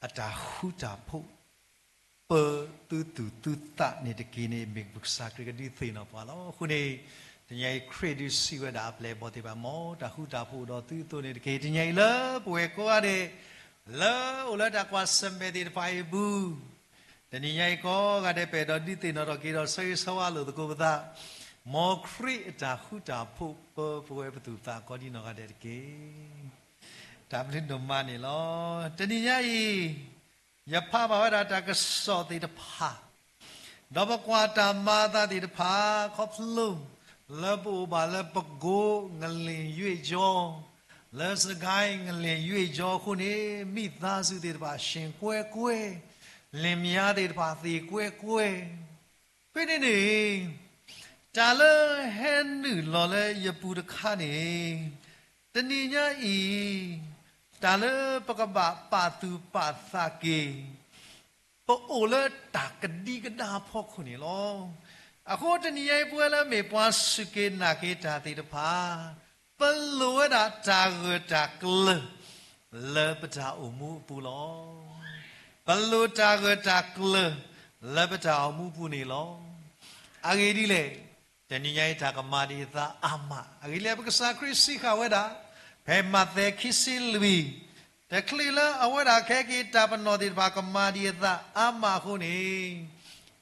အတၢ်ဃူတၢ်ဖိး ပၢသုသူၣ်သုသးန့ၣ်တက့ၢ်န့ၣ် မ့ၢ်ပကစၢ်ခရံာ်ကဒုးသ့ၣ်နီၣ်ပှၤလီၤ. အဃိန့ၣ် တနံၤအံၤ ခရံာ်ဒုးစံးဝဲဒၣ် အပျဲၢ်အဘီၣ်သ့ၣ်တဖၣ် မ်တၢ်ဃူတၢ်ဖိးအိၣ်ဒီးသုအသိးန့ၣ်တက့ၢ်. တနံၤအံၤလၢပဝဲကိးဂၤဒဲး လၢအိၣ်လၢတၢ်ကွၢ်ဆၢၣ်မဲာ်သ့ၣ်တဖၣ်အံၤအပူၤ တနံၤညါအံၤကိးဂၤဒဲး ပအဲၣ်ဒိးဒုးသ့ၣ်နီၣ်ထီၣ်က့ၤဒီး ဆၢဂ့ၤဆၢဝါလိာ်သကိးပသး, မ်ခရံာ်အတၢ်ဃူတၢ်ဖိး ပၢပဝဲပသူၣ်ပသးကိးဒံနီၢ်ဂၤဒဲးတက့ၢ်. တၢ်ဘျုးဒိၣ်မးန့ၣ်လီၤ. တနံၤညါအံၤ ယဖးဘၣ်ဝဲဒၣ်တၢ်ကစီၣ်သ့ၣ်တဖၣ် ဒီးပကွၢ်တၢ်မၤအသးသ့ၣ်တဖၣ် ခီဖျိ လၢပအိၣ်ဘၣ်လၢပကိး ငလ့ၣ်ယွ့ၣ်ကၠီ, လၢစကဲ ငလ့ၣ်ယွ့ၣ်ကၠီအဃိန့ၣ် မိသားစုသ့ၣ်တဖၣ် ရှင်ကွဲကွဲ, လင်မယားသ့ၣ်တဖၣ် သေကွဲကွဲ, ဖဲန့ၣ်န့ၣ် တၢ်လၢဟဲနုာ်လီၤလၢယပူၤတခါန့ၣ် တနံၤညါအံၤ တၢ်လၢပကဘၣ်ပာ်သူၣ်ပာ်သးက့ၤ ပအိၣ်လၢတၢ်ကဒံကဒါအဖီခိၣ်န့ၣ်လီၤ. အဃိတနံၤညါအံၤ ပဝဲလၢမ့ၢ်ပှၤစူၢ်က့ၤနာ်က့ၤတၢ်သ့ၣ်တဖၣ် ပလိၣ်ဝဲဒၣ်တၢ်ဂၢၢ်တၢ်ကျၢၤ လၢပတၢ်အိၣ်မူအပူၤလီၤ. ပလိၣ်တၢ်ဂၢၢ်တၢ်ကျၢၤ လၢပတၢ်အိၣ်မူပူၤန့ၣ်လီၤ. အဂ့ၢ်ဒ်လဲၣ်, တနံၤညါအံၤတၢ်ကမၤဒံးအသးအါမး. အဂ့ၢ်ဒ်လဲၣ် ပကစၢ်ခရံာ်စံးဃာ်ဝဲဒၣ် ဖဲမးသဲခံဆံလွံၢ် တချုးလၢအဝဲဒၣ်ခဲက့ၤတၢ်ပနီၣ်သ့ၣ်တဖၣ် ကမၤဒံးအသးအါမးအဃိန့ၣ်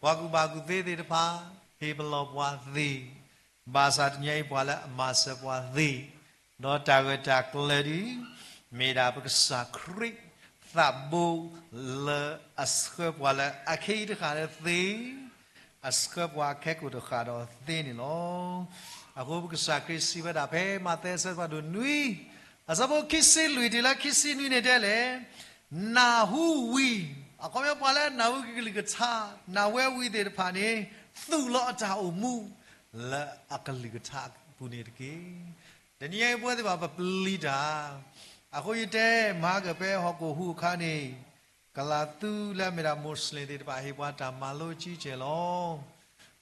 ပှၤကူၣ်ဘၣ်ကူၣ်သ့သ့ၣ်တဖၣ် ဟ့ၣ်ပလီၢ်ပှၤသ့, ဘၣ်ဆၣ်တနံၤညါအံၤပှၤလၢအမၤစၢၤပှၤသ့ ဒီးတၢ်ဂၢၢ်တၢ်ကျၢၤဒ် မ့ၢ်ဒၣ်ပကစၢ်ခရံာ် သးဘိ လၢအဆှၢပှၤလၢအခဲအံၤတဃၣ်လၢသ့, အဆှၢပှၤအခဲကိာ်တဃၣ်ဒီးသ့န့ၣ်လီၤ. အဃိပကစၢ်ခရံာ်စံးဝဲဒၣ်ဖဲမးသဲအဆၢဖးဒိၣ်နွံ အဆၢဖိခံဆံလွံၢ်တုၤလၢခံဆံနွံန့ၣ်တဲလဲၣ်, နၢ်ဟူဝံၤ, အခီပညီပှၤလၢအနၢ်ဟူကလုၢ်ကထါ နၢ်ဟူဝံၤသ့ၣ်တဖၣ်န့ၣ် သူၣ်လီၤအတၢ်အိၣ်မူ လၢအကလုၢ်ကထါအပူၤန့ၣ်တက့ၢ်. တနံၤညါအံၤပဝဲသ့ၣ်တဖၣ်ပပျံၤတၢ်, အဃိယတဲမၤက့ၤဖဲဟီၣ်ခိၣ်ဟူးအခါန့ၣ် ကလၤသူလၢအမ့ၢ်ဒၣ် Muslim သ့ၣ်တဖၣ် ဟ့ၣ်ပှၤတၢ်မၤလိအကံကဲၢ်လီၤ.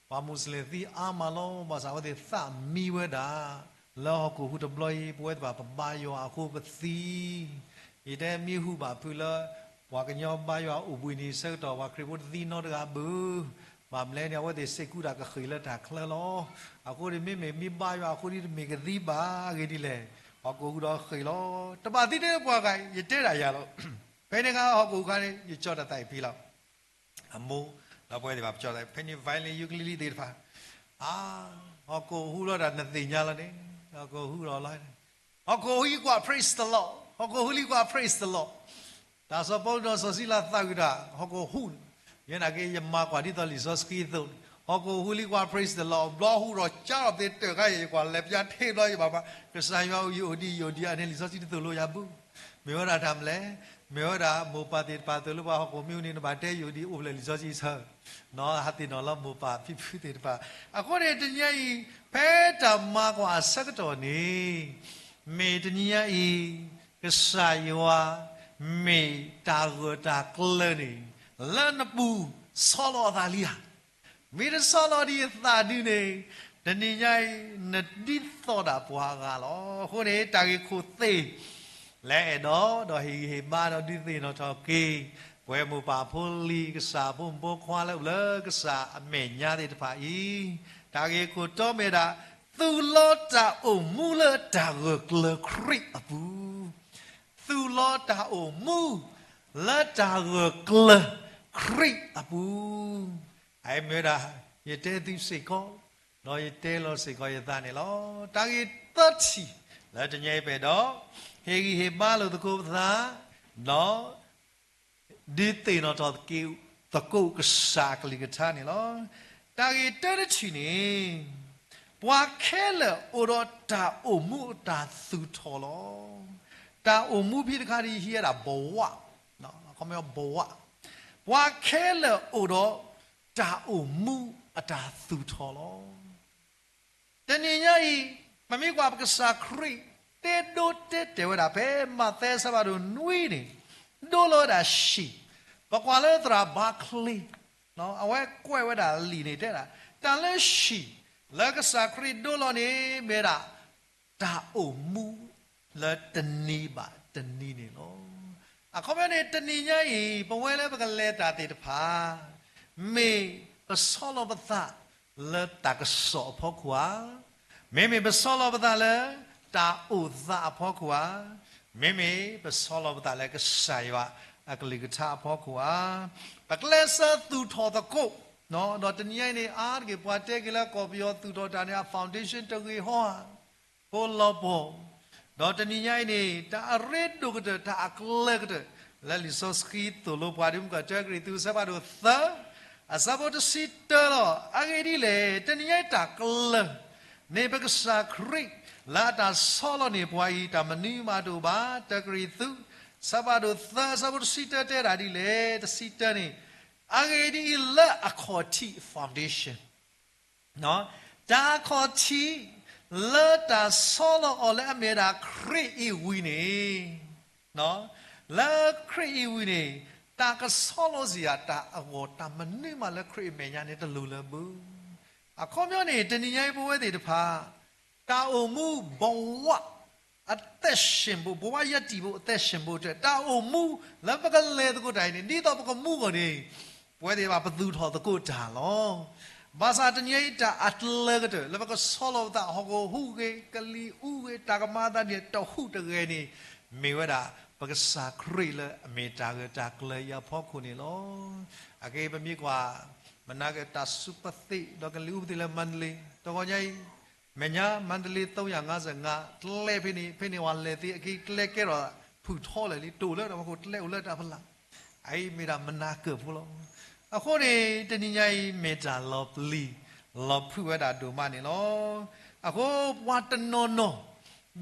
ပှၤ Muslim သံအါမးလီၤ. ဘၣ်ဆၣ်အဝဲသ့ၣ်သးမံဝဲဒၣ် လၢဟီၣ်ခိၣ်ဟူးတဘျီအံၤ ပဝဲသ့ၣ်တဖၣ်ပဘါယွၤအဃိပသံ. ယတဲမ့ၢ်ဟူးဘၣ်ဖုးလၢ ပှၤကညီဘါယွၤအိၣ်ဘှံးနံၤဆၢကတီၢ် ပှၤခရံာ်ဖိတသံနီတဂၤဘၣ်. ဘၣ်မနုၤလဲၣ်န့ၣ် အဝဲသ့ၣ်စ့ၢ်ကူးတၢ်ကဃ့ၢ်လၢတၢ်ချၢလီၤ. အဃိန့ၣ် မ့မ့ၢ်မ့ၢ်ဘါယွၤအဃိန့ၣ် တမ့ၢ်ကသံဘၣ်. အဂ့ၢ်ဒ်လဲၣ်, ဟီၣ်ခိၣ်ဟူးဒီးဃ့ၢ်လီၤ. တဘၣ်သံတပှၤဂၤ ယတဲဒၣ်ယၤလီၤ. ဖဲန့ၣ်အခါဟီၣ်ခိၣ်ဟူးအခါန့ၣ် ယကၠီတၢ်သးအံၤဖံလီၤ. အမိၢ် ဒီးပဝဲသ့ၣ်တဖၣ်ပကၠီတၢ် ဖဲန့ၣ် violin ukulele သ့ၣ်တဖၣ်, အါ, ဟီၣ်ခိၣ်ဟူးလီၤတၢ်နသ့ၣ်ညါလီၤန့ၣ် ဟီၣ်ခိၣ်ဟူးလီၤလီၤ. ဟီၣ်ခိၣ်ဟူးလံကွၢ် praise the Lord, ဟီၣ်ခိၣ်ဟူးလံကွၢ် praise the Lord. တၢ်စီၤပီလူးဒီးစီၤစံလၤသးဝံၣ်တၢ် ဟီၣ်ခိၣ်ဟူးန့ၣ်, ယဲနာ်က့ ယမၤကွၢ်ဒ်သိးလံာ်စီဆှံအသိးန့ၣ် ဟီၣ်ခိၣ်ဟူးလံကွၢ် praise the Lord ဘျီဟူးဒီးကၠီဒီးသ့ၣ်တၢၢ်ခါအံၤ ယကွၢ်လဲၤပျါထ့ဘျီယဘၣ်မး ကစၢ်ယွၤဧၢ ယအိၣ်ဒံးယအိၣ်ဒံး အန့ၣ်လံာ်စီဆှံတသိၣ်လိယၤဘၣ်. မ့ၢ်ဝဲဒၣ်တၢ်မနုၤလဲၣ်, မ့ၢ်ဝဲဒၣ်မိၢ်ပၢ်သ့ၣ်တဖၣ်သိၣ်လိပှၤဟီၣ်ခိၣ်မ့ၢ်အိၣ်န့ၣ် နဘၣ်တဲယအိၣ်ဒံးအိၣ်ဖျဲၣ်လံာ်စီဆှံဆၢ နီၢ်ဟးသ့ၣ်နီၣ်လၢမိၢ်ပၢ်ဖံဖုသ့ၣ်တဖၣ်. အဃိန့ၣ်တနံၤညါအံၤ ဖဲတၢ်မၤကွၢ်အဆၢကတီၢ်န့ၣ် မ့ၢ်တနံၤညါအံၤ ကစၢ်ယွၤ မ့ၢ်တၢ်ဂၢၢ်တၢ်ကျၢၤန့ၣ် လၢနပူၤဆီလီၤအသးလံဧါ. မ့ၢ်တဆီလီၤဒံးအသးဒုန့ၣ် တနံၤညါအံၤ နဒ်သိးဒၣ်ပှၤအဂၤလီၤ. အဃိန့ၣ် တၢ်ဂ့ၢ်ခိၣ်သ့ၣ် လၢအဲၣ်ဒိး ဒီးဟ့ၣ်ဂံၢ်ဟ့ၣ်ဘါဒီးဒုးသ့ၣ်နီၣ်ထီၣ်က့ၤ ပဝဲမိၢ်ပၢ်ဖိလံၤ ကစၢ်ဖိမုၣ်ဖိခွါလၢအိၣ်လၢကစၢ်အမဲာ်ညါသ့ၣ်တဖၣ်အံၤ တၢ်ဂ့ၢ်ခိၣ်တီမ့ၢ်ဒၣ် သူၣ်လီၤတၢ်အိၣ်မူလၢတၢ်ဂၢၢ်ကျၢၤခရံာ်အပူၤ, သူၣ်လီၤတၢ်အိၣ်မူ လၢတၢ်ဂၢၢ်ကျၢၤခရံာ်အပူၤ. အအံၤမ့ၢ်ဝဲဒၣ် ယတဲသုစ့ၢ်ကီး ဒီးယတဲလီၤစ့ၢ်ကီးယသးန့ၣ်လီၤ. တၢ်ဂ့ၢ်သၢထံၣ် လၢတနံၤအံၤပအဲၣ်ဒိး ဟ့ၣ်ဂံၢ်ဟ့ၣ်ဘါလိာ်သကိးပသး ဒီး ဒုးသ့ၣ်နီၣ်ထီၣ်သကိးကစၢ်အကလုၢ်ကထါန့ၣ်လီၤ. တၢ်ဂ့ၢ်တၢတထံၣ်န့ၣ် ပှၤခဲလၢာ်အိၣ်ဒီးတၢ်အိၣ်မူအတၢ်သူၣ်ထီၣ်လီၤ. တၢ်အိၣ်မူဖဲတခါဒ်ဟံးဝဲဒၣ်ဘဝ, ဘဝ, ပှၤခဲလၢာ်အိၣ်ဒီးတၢ်အိၣ်မူအတၢ်သူၣ်ထီၣ်လီၤ. တနံၤညါအံၤ ပမ့ၢ်ကွၢ်ပကစၢ်ခရံာ် တဲဒိတဲတဲာ်ဝဲဒၣ်ဖဲမးသဲအဆၢဖးဒိၣ်နွံန့ၣ် ဒိလီၤဝဲဒၣ်ဟံၣ်, ပကွၢ်လၢသရၣ်ဘါချ့ အဝဲကွဲးဝဲဒၣ်လံာ်န့ၣ်တဲဒၣ် တၢ်လၢဟံၣ် လၢကစၢ်ခရံာ်ဒိလီၤန့ၣ်မ့ၢ်ဒၣ် တၢ်အိၣ်မူလၢတနံၤဘၣ်တနံၤန့ၣ်လီၤ. အခီပညီန့ၣ် တနံၤညါအံၤ ပဝဲလၢပကလဲၤတၢ်သ့ၣ်တဖၣ် မ့ၢ်ပဆီလီၤပသးလၢတၢ်ကစီၣ်အဖီခိၣ်ဧါ, မ့မ့ၢ်ပဆီလီၤပသးလၢတၢ်အိၣ်သးအဖီခိၣ်ဧါ, မ့မ့ၢ်ပဆီလီၤပသးလၢကစၢ်ယွၤအကလုၢ်ကထါအဖီခိၣ်ဧါ, ပကျဲးစၢးသူၣ်ထီၣ်သကိး ဒီးတနံၤညါအံၤန့ၣ် အါတက့ၢ်ပှၤတဲက့ၤလၢကီၢ်ပယီၤသူၣ်ထီၣ်တၢ်န့ၣ် အ foundation တဂ့ၤဟီဧါ ဖိလီၤပှီၢ်, ဒီးတနံၤညါအံၤန့ၣ် တၢ်အရ့ဒိၣ်ကတၢၢ် တၢ်အကျၢၤကတၢၢ် လၢလံာ်စီဆှံသိၣ်လိပှၤဒ်မုၢ်ကီၢ် တၢကရံၣ်သူး အဆၢဖးဒိၣ်သၢ အဆၢဖိတဆံတၢလီၤ. အဂ့ၢ်ဒ်လဲၣ်, တနံၤညါအံၤတၢ်ကျၢၤ မ့ၢ်ပကစၢ်ခရံာ်လၢအတၢ်ဆီလီၤန့ၢ်ပှၤအံၤ တၢ်မနုၤမးတအိၣ်ဘၣ်. တၢကရံၣ်သူး အဆၢဖးဒိၣ်သၢ အဆၢဖိတဆံတၢတဲဒၣ်ဒ်လဲၣ်, တဆံတၢန့ၣ်, အဂ့ၢ်ဒ်အံၤ, လၢအခီၣ်ထံး foundation တၢ်အခီၣ်ထံး လၢတၢ်ဆီလီၤအီၤလၢအမ့ၢ်ဝဲဒၣ်ခရံာ်အံၤဝံၤန့ၣ်, လၢခရံာ်အံၤဝံၤန့ၣ်, တၢ်ကဆီလီၤစ့ၢ်ဧါ တၢ်အဂီၢ် တၢ်မနုၤမးလၢခရံာ်အမဲာ်ညါန့ၣ် တလိၣ်လၢၤဘၣ်. အခီပညီန့ၣ် တနံၤညါအံၤပဝဲသ့ၣ်တဖၣ် တၢ်အိၣ်မူဘဝ အသက်ရှင်ဖို့, ဘဝရပ်တည်ဖို့, အသက်ရှင်ဖို့အတွက် တၢ်အိၣ်မူလၢပကလဲၤသကိးတၢ်အံၤန့ၣ် ဒ်သိးပကမူအဂီၢ်န့ၣ်, ပဝဲသ့ၣ်တဖၣ်ပသူၣ်ထီၣ်သကိးတၢ်လီၤ. ဘၣ်ဆၣ်တနံၤညါအံၤတၢ်အကျၢၤကတၢၢ် လၢပကဆီလီၤပသး ဟီၣ်ခိၣ်ဟူးဂ့ၤ, ကလံၤဟူးဂ့ၤ, တၢ်ကမၤအသးဒ်န့ၣ် တဟူးတဂဲၤန့ၣ်, မ့ၢ်ဝဲဒၣ် ပကစၢ်ခရံာ်လၢအမ့ၢ်တၢ်ဂၢၢ်တၢ်ကျၢၤအံၤအဖီခိၣ်န့ၣ်လီၤ. အဂ့ၢ်ပမ့ၢ်ကွၢ် မနၤက့ၤတၢ်စူးပသ့ၣ် ဒီးကလံၤအူပသ့ၣ်လၢမါဒလ့, တဂီၤညါအံၤ မဲာ်ညါ မါဒလ့ သုံးရာငါးဆယ့်ငါး ကျဲဖဲန့ၣ်, ဖဲန့ၣ်ပှၤလဲၤသ့အက့ၤ ကျဲကဲထီၣ်ဖုၣ်ထီလဲၣ်လံ တအိၣ်လၢတၢ်ဖီခိၣ် ကျဲအိၣ်လၢတၢ်ဖီလာ်, အအံၤမ့ၢ်ဒၣ်မနၤကၢၢ်ဖိလီၤ. အဃိန့ၣ် တနံၤညါအံၤမ့ၢ်တၢ်လီၤပျံၤ လီၤဖုးဝဲဒၣ်ဒိၣ်မးန့ၣ်လီၤ. အဃိပှၤတနီၤ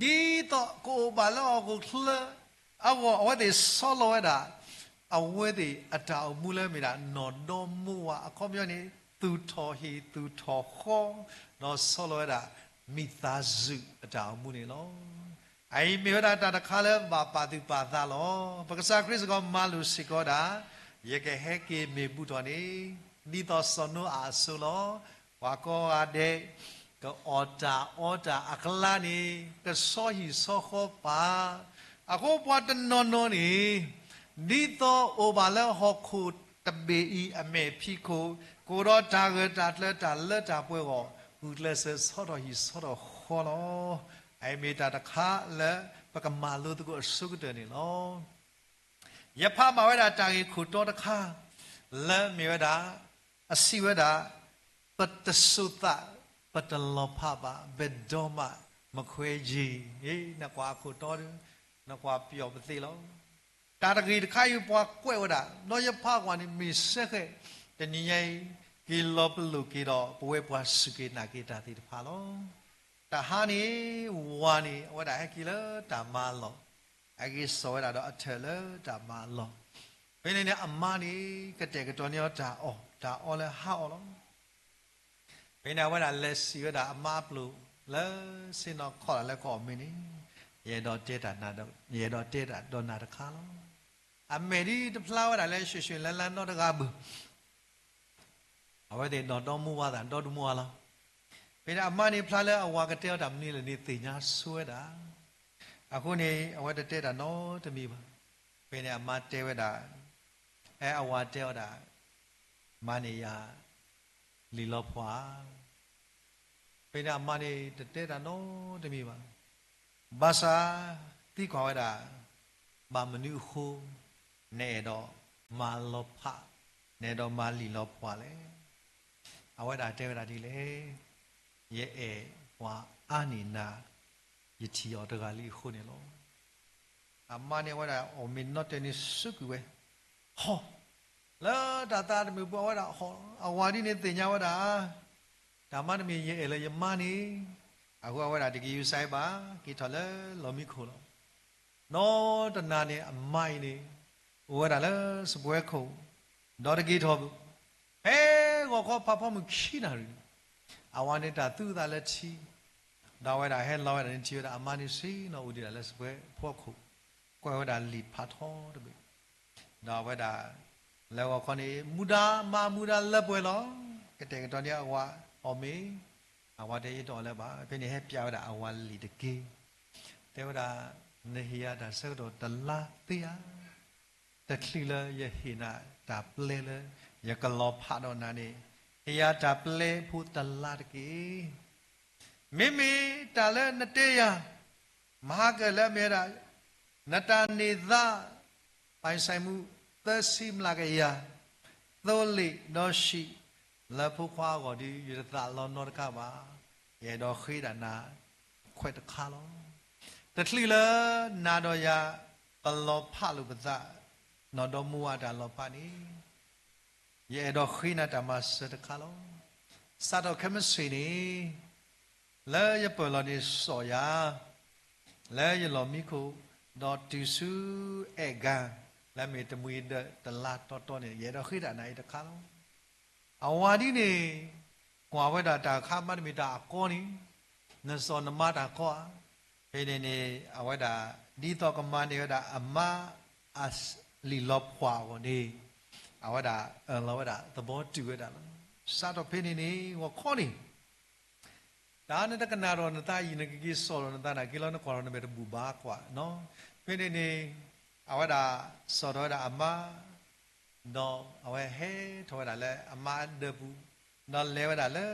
နီၤ ဒ်သိးကအိၣ်ဘၣ်လၢဟီၣ်ခိၣ်ချၢအဂီၢ် အဝဲသ့ၣ်ဆီလီၤဝဲဒၣ် အဝဲသ့ၣ်အတၢ်အိၣ်မူလၢမ့ၢ်ဒၣ်နီၢ်ဒီမိၢ်ဝၤ အခီပညီန့ၣ် သူၣ်ထီၣ်ဟံၣ်သူၣ်ထီၣ်ဃီ ဒီးဆီလီၤဝဲဒၣ် မိသားစုအတၢ်အိၣ်မူန့ၣ်လီၤ. အအံၤမ့ၢ်ဝဲဒၣ်တၢ်တခါလၢဘၣ်ပာ်သူၣ်ပာ်သးလီၤ. ပကစၢ်ခရံာ်စ့ၢ်ကီးမၤလိာ်စ့ၢ်ကီးဒၣ်, ယကဟဲက့ၤမ့ၢ်ဘူးထီၣ်န့ၣ် ဒ်သိးစီၤနိအၤအစိၤလီၤ. ပှၤကိးဂၤဒဲး ကအီၣ်တၢ်အီတၢ်အကျါန့ၣ် ကဆီဟံၣ်ဆီဃီပာ်. အဃိပှၤတနီၤနီၤန့ၣ် ဒ်သိးအိၣ်ဘၣ်လၢဟီၣ်ခိၣ်တဘ့ၣ်အံၤအမဲာ်ဖံးခိၣ်, ကအိၣ်ဒီးတၢ်ဂၢၢ်တၢ်ကျၢၤတၢ်လၢတၢ်ပှဲၤအဂီၢ်, ဂုာ်ကျဲးစၢးဆီထီၣ်ဟံၣ်ဆီထီၣ်ဃီလီၤ. အအံၤမ့ၢ်တၢ်တခါလၢပကမၤလိသကိးအဆိကတၢၢ်န့ၣ်လီၤ. ယဖးဘၣ်ဝဲဒၣ်တၢ်ဂ့ၢ်ခိၣ်တီတခါ လၢမ့ၢ်ဝဲဒၣ်, အစံးဝဲဒၣ်, ပတစိာ်သး, ပတလီၤဖးဘၣ်, ဘယ်တော့မှမခွဲရ နကွၢ်အခိၣ်တီဒီး နကွၢ်ပျီၣ်ပသ့လီၤ. တၢ်တဂ့ၢ်တခါအံၤပှၤကွဲးဝဲဒၣ် ဒီးယဖးကွၢ်န့ၣ် မ့ၢ်စဲဃဲး, တနံၤညါအံၤ က့ၤလီၤပလိာ်က့ၤဒီး ပဝဲပှၤစူၢ်က့ၤနာ်က့ၤတၢ်သ့ၣ်တဖၣ်လီၤ. တၢ်ဟါန့ၣ် ဝၤန့ၣ် အဝဲဒၣ်ဟဲက့ၤလၢတၢ်မၤအလီၢ်, အဂ့ၢ်စီၣ်ဝဲဒၣ်ဒီးအထၢၣ်လၢတၢ်မၤအလီၢ်, ဖဲန့ၣ်န့ၣ် အမါန့ၣ် ကတဲာ်ကတီၤန့ၢ်အီၤတၢ်အီၣ်, တၢ်အီလၢဟါအီၣ်လီၤ. ဖဲန့ၣ်အဝဲဒၣ်လဲၤစံးဝဲဒၣ်အမါအပျိၣ် လၢဆ့ၣ်နီၤခီၣ်တၢ်လၢကအီၣ်မ့ၤန့ၣ်, ယအဲၣ်ဒိးတဲတၢ်, ယအဲၣ်ဒိးတဲတၢ်ဒီးနၤတခါလီၤ. အမဲာ်ဒ်တဖျါဝဲဒၣ်လၢ ရွှင်ရွှင်လန်းလန်း နီတဂၤဘၣ်. အဝဲသ့ၣ်နီၢ်ဒီမါဝၤသး ဒီဒူၣ်မါဝၤလီၤ. ဖဲန့ၣ်အမါန့ၣ် ဖျါလၢအဝၤကတဲအီၤတၢ်မနုၤလဲၣ်န့ၣ် သ့ၣ်ညါဆိဝဲဒၣ်. အဃိန့ၣ် အဝဲတတဲတၢ်နီတမံၤဘၣ်. ဖဲန့ၣ်အမါတဲဝဲဒၣ်, အဲ အဝၤတဲအီၤဒၣ်, မါန့ၣ်ယၤ လံာ်လီၤဖှၣ်ဧါ. ဖဲန့ၣ်အမါန့ၣ် တတဲတၢ်နီတမံၤဘၣ်. ဘၣ်ဆၣ် သံကွၢ်ဝဲဒၣ်, ဘၣ်မနုၤအဃိ နအဲၣ်ဒိးမၤလီၤဖး, နအဲၣ်ဒိးမၤလံာ်လီၤဖှၣ်လဲၣ်. အဝဲဒၣ်တဲဝဲဒၣ်ဒ်လဲၣ်, ယအဲၣ်ပှၤအါန့ၢ်နၤ, ယထံၣ်အီၤတဂၤလံအဃိန့ၣ်လီၤ. အမါန့ၣ်အဝဲဒၣ်အီၣ်မ့ၤနီတၢၤန့ၣ် စူးကွံာ်ဝဲ, ဟီၣ်, လၢတၢ်သးတမုာ်ပူၤ အဝဲဒၣ်ဟီၣ်, အဝၤဒ်န့ၣ်သ့ၣ်ညါဝဲဒၣ်, တၢ်မၤတမံၤ ယအဲၣ်လၢယမါန့ၣ်. အဃိအဝဲဒၣ်တက့ၤယူၤစဲဘၣ်, က့ၤထီၣ်လၢလီၢ်မံခိၣ်လီၤ. နီတနၤန့ၣ် အမါအံၤန့ၣ် အိၣ်ဝဲဒၣ်လၢစပွဲခိၣ်, ဒီးတက့ၤထီၣ်ဘၣ်. ဖဲဂီၤခီဖးဖီမုၢ်ခံနၣ်ရံၣ်န့ၣ်, အဝၤန့ၣ်တၢ်သူအသးလၢထံ, ဒီးအဝဲဒၣ်ဟဲလီၤဝဲဒၣ်န့ၣ် ထံၣ်ဝဲဒၣ်အမါန့ၣ် ဆ့ၣ်နီၤအိၣ်ဒံးဒၣ်လၢစပွဲဖီခိၣ်, ကွဲးဝဲဒၣ်လံာ်ဖးထီတဘ့ၣ်. ဒီးအဝဲဒၣ် လၢဂီၤခီန့ၣ် မူဒါမါမူဒါလၢပှဲၤလီၤ. ကတဲာ်ကတီၤန့ၢ်အဝၤအီၣ်မ့ၤ, အဝၤတဲယတအီၣ်လၢၤဘၣ်. ဖဲန့ၣ်ဟဲပျးဝဲဒၣ်အဝၤလံာ်တက့ၢ်, တဲဝဲဒၣ်, နဟ့ၣ်ယၤတၢ်ဆၢကတီၢ်တလါသ့ဧါ. တချုးလၢယဟ့ၣ်နၤတၢ်ပျဲလၢ ယကလီၤဖးဒီးနၤန့ၣ်, ဟ့ၣ်ယၤတၢ်ပျဲဖိတလါတက့ၢ်. မ့မ့ၢ်တၢ်လၢနတဲယၤ, မဟါကၢၣ်လၢအမ့ၢ်ဝဲဒၣ် နတၢ်န့ၢ်သါ ပိုင်ဆိုင်မှု သၢဆံမျးကယၤ သိလ့ၣ်ဒီးဆံး လၢဖိခွါအဂီၢ်ဒီး ယတသးလီၤနီတခါဘၣ်. ယအဲၣ်ဒိးဃ့ဒၣ်နၤ ခွဲးတခါလီၤ. တချုးလၢနၤဒီးယၤ ပလီၤဖးလိာ်ပသး နီၢ်ဒီမါဝၤအတၢ်လီၤဖးန့ၣ် ယအဲၣ်ဒိးဃ့နၤတၢ်မၤစၢၤတခါလီၤ. စးထီၣ်ခဲမုၢ်ဆ့ၣ်န့ၣ် လၢယပၢၢ်လီၤန့ၣ် စိာ်ယၤ လၢယလီၢ်မံခိၣ် ဒီးတုၤဆူအဲၣ်ကၤ လၢမ့ၢ်တမှံၤဒၢးတလါတီတီန့ၣ် ယအဲၣ်ဒိးဃ့ဒၣ်နၤအံၤတခါလီၤ. အဝၤဒ်န့ၣ် ကွၢ်ဝဲဒၣ်တၢ်အခါ မ့တမ့ၢ်တၢ်အကီန့ၣ် နစိာ်နမါတၢ်ကီဧါ. ဖဲန့ၣ်န့ၣ် အဝဲဒၣ် ဒ်သိးကမၤန့ၢ်ဝဲဒၣ်အမါအ လံာ်လီၤဖှၣ်အဂီၢ်န့ၣ် အဝဲဒၣ်အၢၣ်လီၤဝဲဒၣ် သဘီတုာ်ဝဲဒၣ်လီၤ. စးထီၣ်ဖဲန့ၣ်န့ၣ် ဂီၤခီန့ၣ် တၢ်နတကနၣ်ဒီးနသးအံၤ နကက့ၤစိာ်ဒီးနသးနာ်က့လီၤ နကွၢ်ဒီးနမဲာ်တဘူၣ်ဘၣ်ကွၢ်နီၤ. ဖဲန့ၣ်န့ၣ် အဝဲဒၣ်စိာ်ထီၣ်ဝဲဒၣ်အမါ ဒီးအဝဲဟဲထီၣ်ဝဲဒၣ်လၢအမါဒၢးပူၤ ဒီးလဲၤဝဲဒၣ်လၢ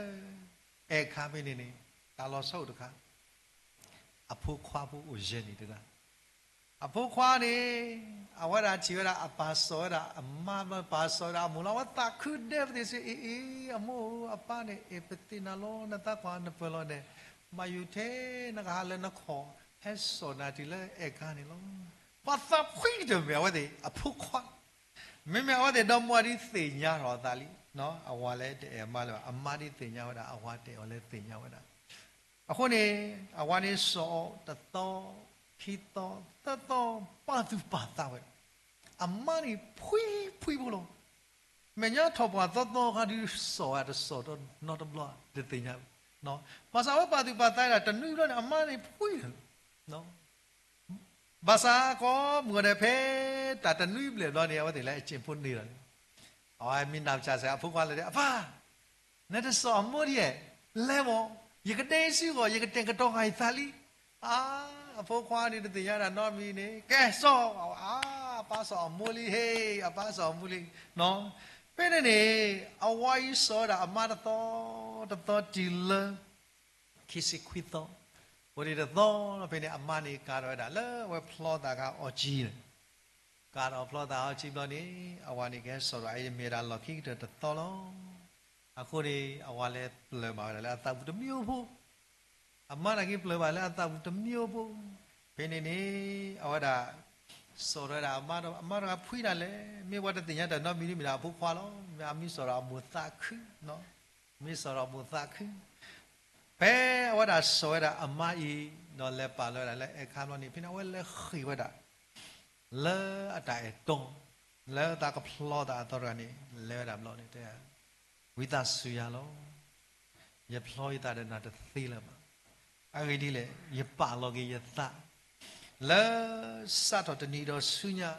အဲၣ်ခါဖဲန့ၣ်န့ၣ် တၢ်လီၤဆီအိၣ်တခါ အဖိခွါဖိအိၣ်ယဲၢ်နံၣ်တဂၤ အဖိခွါန့ၣ် အဝဲဒၣ်ထံၣ်ဝဲဒၣ်အပၢ်စိာ်ဝဲဒၣ်အမါဘျီ ပၢ်စိာ်ဝဲဒၣ်အမိၢ်လီၤ အဝဲသးခုဒဲးပသ့ၣ်စ့ အ့ၣ်အ့ၣ် အမိၢ်ဧၢ အပၢ်န့ၣ် အဲၣ်ပသ့ၣ်နၤလီၤ နသးကွၢ်နပၢၢ်လီၤန့ၣ် မၤယုာ်ထဲနကဟးလၢနခီၣ် ဟဲစိာ်နၤတုၤလၢအဲၣ်ခါန့ၣ်လီၤ. ပှၤသးဖှံကတၢၢ်မ့ၢ်အဝဲသ့ၣ်အဖိခွါ မ့မ့ၢ်အဝဲသ့ၣ်ဒီမါဝၤဒ်သ့ၣ်ညါထီၣ်အသးလံ, အဝၤလၢတအဲၣ်အမါလၢၤဘၣ်, အမါဒ်သ့ၣ်ညါဝဲဒၣ် အဝၤတအဲၣ်အီၤလၢသ့ၣ်ညါဝဲဒၣ်. အဃိန့ၣ် အဝၤန့ၣ်စိာ်အီၤတသီ, ခံသီ, သၢသီ, ပာ်သူၣ်ပာ်သးဝဲဒၣ်, အမါန့ၣ်ဖှံဖှံဖိလီၤ. မဲာ်ညါထီၣ်ပှၤသီသီခါဒုးစိာ်ဝဲတစိာ်နီတဘျီ တသ့ၣ်ညါ, ဘၣ်ဆၣ်အဝဲပာ်သူၣ်ပာ်သးဒၣ်တနွံဘျီန့ၣ် အမါန့ၣ်ဖှံလီၤ. ဘၣ်ဆၣ်ကိးမုၢ်ဂီၤဒဲးဖဲတၢ်တနွံဘျဲၣ်ဘျီန့ၣ် အဝဲသ့ၣ်လၢအစ့ၣ်ဖိန့ၣ်လီၤန့ၣ်, အဝဲမ့ၢ်နၢ်ပၢၢ်စၢၤအဖိခွါလၢ အပၢ်, နတစိာ်အမိၢ်ဒ်လဲၣ်, လဲၤမး, ယကဒဲစုဂီၢ် ယကတဲာ်ကတီၤဃာ်ယသးလံ. အါ, အဖိခွါန့ၣ်တသ့ၣ်ညါတၢ်နီတမံၤန့ၣ် ကဲစိာ်, အါ, အပၢ်စိာ်အမိၢ်လံ, ဟ့ၣ်, အပၢ်စိာ်အမိၢ်လံ. ဖဲန့ၣ်န့ၣ် အဝၤအံၤစိာ်ဝဲဒၣ်အမါတသီ, တသီတုၤလၢ ခံဆံခွံသီ, အိၣ်ဒံးတသီလီၤ. ဖဲန့ၣ် အမါန့ၣ်ကၤထီၣ်ဝဲဒၣ်လၢအဝဲဖျီသးခါအီကၠံန့ၣ်, ကၤထီၣ်ဖျီသးအီကၠံဘျီန့ၣ် အဝၤန့ၣ်ကဟဲစိာ်ဒီးအအံၤ မ့ၢ်ဝဲဒၣ်လီၢ်ခံကတၢၢ်တသီလီၤ. အဃိန့ၣ် အဝၤလဲၤပျၢၤဘၣ်ဝဲဒၣ်လၢအသးပူၤတမံၤအိၣ်ဖိ, အမါန့ၣ်က့ၤပျၢၤဘၣ်လၢအသးပူၤတမံၤအိၣ်ဖိ. ဖဲန့ၣ်န့ၣ် အဝဲဒၣ် စိာ်ထီၣ်ဝဲဒၣ်အမါဒီး အမါတဂၤဖှံဒၣ်လဲာ်, မ့ၢ်ပှၤတသ့ၣ်ညါတၢ်နီတမံၤ မ့ၢ်ဒၣ်အဖိခွါလီၤ. မ့ၢ်အမံၤစိာ်ဒီးအမိၢ်သးခု, မံၤစိာ်ဒီးအမိၢ်သးခု. ဖဲအဝဲဒၣ်စိာ်ဝဲဒၣ်အမါအံၤ ဒီးလဲၤပာ်လီၤဝဲဒၣ်လၢအဲၣ်ခါဘျီန့ၣ် ဖဲန့ၣ် အဝဲလဲၤဃ့ၢ်ဝဲဒၣ် လၢအတၢ်အဲၣ်တီ, လၢသးကဖျီသးအသီတဂၤန့ၣ် လဲၤဝဲဒၣ်ဘျီန့ၣ် တဲ ဝံသးစူၤယၤလီၤ. ယဖျီယသးဒီးနၤတသ့လၢၤဘၣ်. အဂ့ၢ်ဒ်လဲၣ်, ယပာ်လီၤက့ၤယသး လၢစးထီၣ်တနံၤဒီးဆူညါ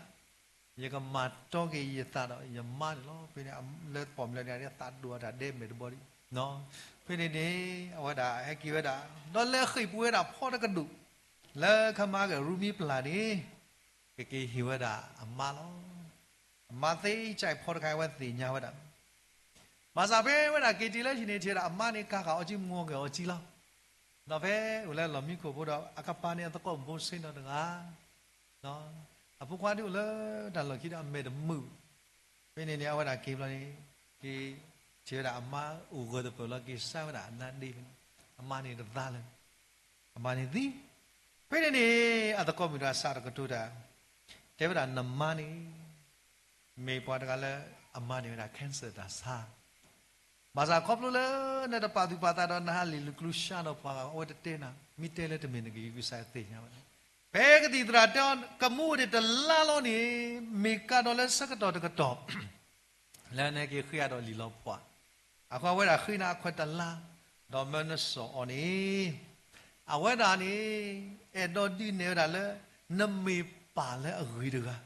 ယကမၤတီက့ၤယသးဒီးယမါန့ၣ်လီၤ. ဖဲန့ၣ် လၢပိာ်မုၣ်လၢန့ၣ် သးဒိၣ်အတၢ်ဒဲးမဲာ်တဘီဒီး, ဖဲန့ၣ်န့ၣ် အဝဲဒၣ်ဟဲက့ၤဝဲဒၣ် ဒီးလဲၤဃ့ၢ်ပူၤဝဲဒၣ်ဖီတကဒိၣ် လၢခမါကရူမံပျၢ်န့ၣ် ကက့ၤဟ့ၣ်ဝဲဒၣ်အမါလီၤ. အမါသ့ကၢ်ဖီတခါ အဝဲသ့ၣ်ညါဝဲဒၣ် ဘၣ်ဆၣ်ဖဲဝဲဒၣ်က့ၤတုၤလၢဟံၣ်န့ၣ် ထံၣ်ဝဲဒၣ်အမါန့ၣ် ကၤဃာ်အီကၠံ မူဂဲၤအီကၠံလီၤ. ဒီးဖဲအိၣ်လၢလီၢ်မံခိၣ်ဖိဒီး အကပၤန့ၣ် အသကိးဘိဆ့နီၤတဂၤ, အဖိခွါဒ်အိၣ်လၢတၢ်လီၢ်ခံဒီးအမဲာ်တမုာ်. ဖဲန့ၣ်န့ၣ် အဝဲဒၣ်က့ၤဘျီန့ၣ် က့ၤထံၣ်ဝဲဒၣ်အမါအိၣ်ဂၢၢ်တပၢၢ်လီၤ က့ၤစါဝဲဒၣ်အနါဒ့ဖဲန့ၣ်, အမါန့ၣ်တသါလၢၤ, အမါန့ၣ်သံ. ဖဲန့ၣ်န့ၣ် အသကိးမုၣ်တဂၤစးထီၣ်ကတိၤတၢ် တဲဝဲဒၣ်နမါန့ၣ် မ့ၢ်ပှၤတဂၤလၢ အမါန့ၢ်ဝဲဒၣ် cancer တၢ်ဆါ ဘၣ်ဆၣ်ခီဖျိလၢနတပာ်သူၣ်ပာ်သးဒီးနဟးလံာ်လူၤကျူဆါဒီးပှၤဂၤ အဝဲတတဲနၤ, မ့ၢ်တဲလၢတမ့ၢ်နကယုၢ်ကစၢ်သ့ၣ်ညါဝဲဒၣ်. ဖဲကသံၣ်သရၣ်တဲအီၤ ကမူအိၣ်ဒံးတလါလီၤန့ၣ် မ့ၢ်ကၤဒီးလၢဆၢကတီၢ်တကတီၢ် လၢနဟဲက့ၤဃ့အီၤဒီးလံာ်လီၤဖှၣ်, အဃိအဝဲဒၣ်ဃ့နၤအခွဲးတလါ, ဒီးမၢနစိာ်အီၤန့ၣ် အဝဲဒၣ်န့ၣ် အဲၣ်ဒိးဒုးနဲၣ်ဝဲဒၣ်လၢ နမ့ၢ်ပၢ်လၢအဂ့ၤတဂၤ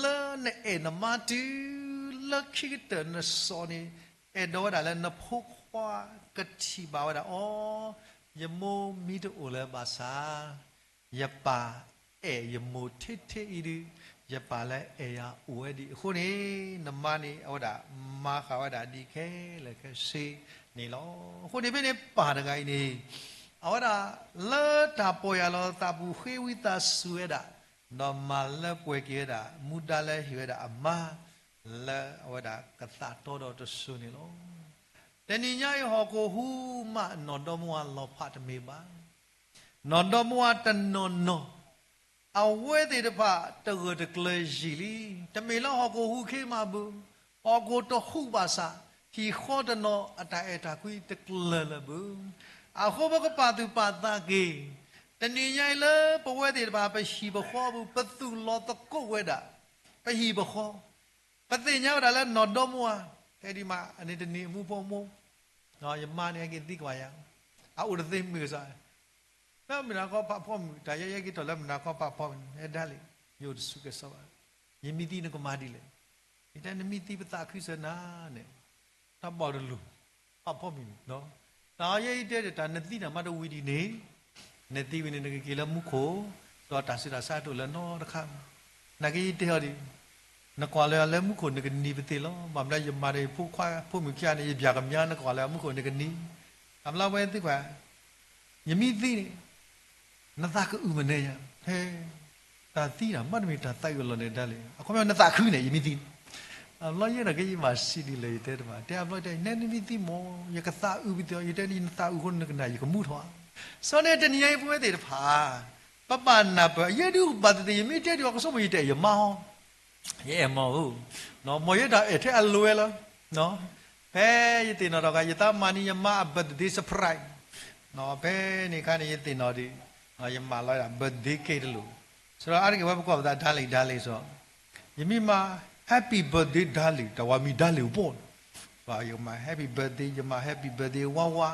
လၢနအဲၣ်နမါတုၤလၢခံကတၢၢ်နစိာ်န့ၣ် အဲၣ်ဒိးဝဲဒၣ်လၢနဖိခွါကထံၣ်ဘၣ်ဝဲဒၣ်အီၤ, ယမိၢ်မံတအိၣ်လၢၤဘၣ်ဆၣ် ယပၢ်အဲၣ်ယမိၢ်ထဲထဲအံၤဒုး ယပၢ်လၢအဲၣ်ယၤအိၣ်ဝဲဒံးအဃိန့ၣ်, နမါန့ၣ် အဝဲဒၣ်မၤဃာ်ဝဲဒၣ်ဒ်ခဲလၢာ်ခဲဆ့န့ၣ်လီၤ. အဃိန့ၣ်ဖဲန့ၣ်ပၢ်တဂၤအံၤန့ၣ်, အဝဲဒၣ်လၢတၢ်ပီၢ်ယၢ်လီၤသးပူၤ ဃ့ဝံသးစူၤဝဲဒၣ်, ဒီးမၤလၢပှဲၤက့ၤဝဲဒၣ် မူဒါလၢဟ့ၣ်ဝဲဒၣ်အမါ လၢအဝဲဒၣ်ကသးတီဒီးတစိၤန့ၣ်လီၤ. တနံၤညါအံၤဟီၣ်ခိၣ်ဟူးမး နီၢ်ဒီမါဝၤလီၤဖးတမ့ၢ်ဘၣ်. နီၢ်ဒီမါဝၤတနီၤနီၤ အဝဲသ့ၣ်တဖၣ်တဂၢၢ်တကျၢၤယံာ်လံ. တမ့ၢ်လၢဟီၣ်ခိၣ်ဟူးခ့မးဘၣ်, ဟီၣ်ခိၣ်တဟူးဘၣ်ဆၣ်, ဟံၣ်ဃီတနီၤအတၢ်အဲၣ်တၢ်ကွံတကျၢၤလၢၤဘၣ်. အဃိပကပာ်သူၣ်ပာ်သးက့ၤ, တနံၤညါအံၤလၢပဝဲသ့ၣ်တဖၣ်ပဟံၣ်ပဃီအပူၤ ပသူၣ်လီၤသကိးဝဲဒၣ် ပဟံၣ်ပဃီ ပသ့ၣ်ညါဝဲဒၣ်လၢနီၢ်ဒီမါဝၤ, ဖဲဒံးမး အန့ၣ်တနံၤအမူဖိအမိၢ်, ယမါန့ၣ်ဟဲက့ၤသံကွၢ်ယၤ, အအိၣ်တသ့မုာ်စ့ၢ်, လၢမုၢ်နၤခီပာ်ဖီမုၢ်, တၢ်ယဲယဲက့ၤထီၣ်လၢမုၢ်နၤခီပာ်ဖီမုၢ်, ဟဲဒၣ်လံ, ယအိၣ်တဆူၣ်ကဲၤစီဘၣ်, ယမ့ၢ်သံနကမၤဒ်လဲၣ်. ယတဲနမ့ၢ်သံပသးခုစၢၤနၤန့ၣ်, တၢ်ဘၣ်တလူၤ, ပာ်ဖီမုၢ်န့ၣ်, တၢ်ယဲယတဲဒီး တၢ်နသံနၤမ့ၢ်တဝံၤဒံးန့ၣ်, နသံဝံၤန့ၣ် နကက့ၤလၢမူခိၣ်, ဒီးတၢ်ဆူးတၢ်ဆါတအိၣ်လၢၤနီတခါ, နာ်က့ယတဲအီၤဒံး, နကွၢ်လၢယၤလၢမူခိၣ် နကနံၤပသ့ၣ်လီၤ. ဘၣ်မနုၤ ယမၤဒီးယဖိခွါဖိမုၣ်ခံဂၤန့ၣ် ယပၠးကမျါ နကွၢ်လၢယၤမူခိၣ် နကနံၤ, အဘျီဝဲသံကွၢ်, ယမ့ၢ်သံန့ၣ်, နသးကအုၣ်မနုၤယၤ, ဟဲ, တၢ်သံန့ၣ် မ့တမ့ၢ်တၢ်သးအုၣ်အလီၢ်န့ၣ်ဒၣ်လဲာ်, အခီပညီနသးခုန့ၣ် ယမ့ၢ်သံန့ၣ်, အဘျီယဲနာ်က့ယဘၣ်စံးဒ်လဲၣ် ယတဲတဘၣ်, တဲအဘျီတဲ နဲနမ့ၢ်သံမ့ၢ် ယကသးအုၣ်ပသ့ၣ်အီၤ, ယတဲနသးအုၣ်အဃိန့ၣ် နကနၣ်ယကမူထီၣ်ဧါ. စီၤန့ၣ်တနံၤညါအံၤပဝဲသ့ၣ်တဖၣ် ပဘၣ်နၢ်ပၢၢ်, ယဲဒုးဘၣ်သ့ၣ်သ့ၣ် ယမ့ၢ်တဲဒံးအီၤ ကဆိမိၣ်ယတအဲၣ်ယမါအီၤ, ယအဲၣ်မါဧၢ, မ်ယဲတၢ်အဲၣ်ထဲအလွဲလီၤ. ဖဲယသ့ၣ်နီၣ်ထီၣ်အခါ ယသးမၤန့ၢ်ယမါအ birthday surprise, ဖဲန့ၣ်အခါန့ၣ် ယသ့ၣ်နီၣ်ဒံး, ယမၤလီၤဒၣ် birthday cake တလိၣ်, စးထီၣ်အါတက့ၢ်ဝဲပကိးပသး darling darling စီၤ, ယမ့ၢ်မၤ happy birthday darling တဝၤမံၤ darling အိၣ်ဘီၣ်, ယမၤ happy birthday, ယမၤ happy birthday ဝါဝါ,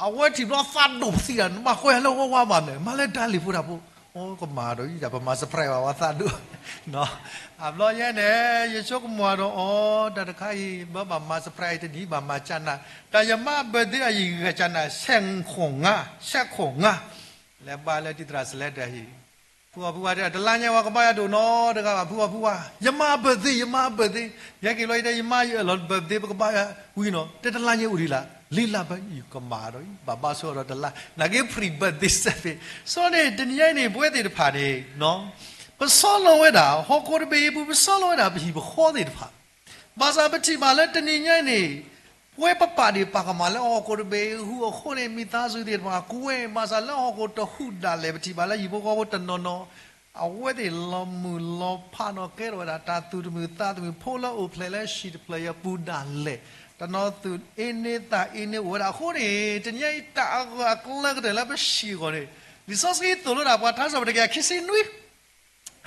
အဝဲထံၣ်ဘျီသးဒိၣ်ပသံဒၣ်, နဘၣ်ဃီယၤလၢဝါဝါဘၣ်မ့ၢ် မၤလၢ darling ဖိတၢ်ဖိ, အိ ကမၣ်ဒီးအံၤဒၣ် ပမၤ surprise ဘၣ်ဝဲသးဒိၣ် အဘျီယဲန့ၣ် ယဆိကမိၣ်ဒီးအီၤ တၢ်တခါအံၤ ဘၣ်ဘၣ်မၤ surprise တနံၤ ဘၣ်မၤကၢ်နၢ်, တၢ်ယမါ birthday အယံၤဂၤကၢ်နၢ် ဆဲးခိၣ်ငါ, ဆဲးခိၣ်ငါ, လဲၤဘါလၢတံၢ်သရၣ်စလဲတၢ်ဟံၣ်, ဖုအီၣ်ဖုဝါတဲ တလါညါဝဲကဘါယွၤဒိၣ်နီတဂၤဘၣ် ဖုအီၣ်ဖုဝါ, ယမါ birthday ယမါ birthday, ယဟဲက့ၤလီၤယတဲ ယမါယအၢၣ်လီၤ birthday ပကဘါယွၤဝံၤနီၤ တဲတလါညါအိၣ်ဒံးလၢ လံလၢဘၣ်ယကမၣ်ဒီးအံၤ ဘၣ်ဘါဆိဒီးတလါ နာ်က့ pre birthday service စီၤန့ၣ် တနံၤညါအံၤန့ၣ် ပဝဲသ့ၣ်တဖၣ်န့ၣ် ပဆီလီၤဝဲဒၣ် ဟီၣ်ခိၣ်တဘ့ၣ်အံၤပူၤ ပဆီလီၤဝဲဒၣ်ပဟံၣ်ပဃီသ့ၣ်တဖၣ်, ဘၣ်ဆၣ်ပထံၣ်ဘၣ်လၢတနံၤညါအံၤန့ၣ် ပဝဲပပာ်ဒ့ၣ်ပာ်ကမၣ်လၢဟီၣ်ခိၣ်တဘ့ၣ်အံၤအဃိန့ၣ် မံၤသးစူၤသ့ၣ်တဖၣ်ကွဲး ဘၣ်ဆၣ်လၢဟီၣ်ခိၣ်တဟူးဒၣ်လဲာ် ပထံၣ်ဘၣ်လၢဟံၣ်ဖိဃီဖိတနီၤနီၤ အဝဲသ့ၣ်လီၤမုၢ်လီၤဖးနီၣ်ကဲထီၣ်ဝဲဒၣ် တၢ်သူၣ်တမုာ်သးတမုာ် ဖိလၢအိၣ်ဖျဲၣ်လၢဟံၣ်တဖျၢၣ်အံၤအပူၤဒၣ်လဲာ်, တနီၤသူၣ်အ့န့သးအ့န့အိၣ်ဝဲဒၣ်အဃိန့ၣ် တနံၤညါအံၤ တၢ်အဂၢၢ်အကျၢၤကတၢၢ်လၢပထံၣ်အဂီၢ်န့ၣ် လံာ်စီဆှံသိၣ်လိတၢ်ပှၤထါစံးပတြၢၤ ခံဆံနွံ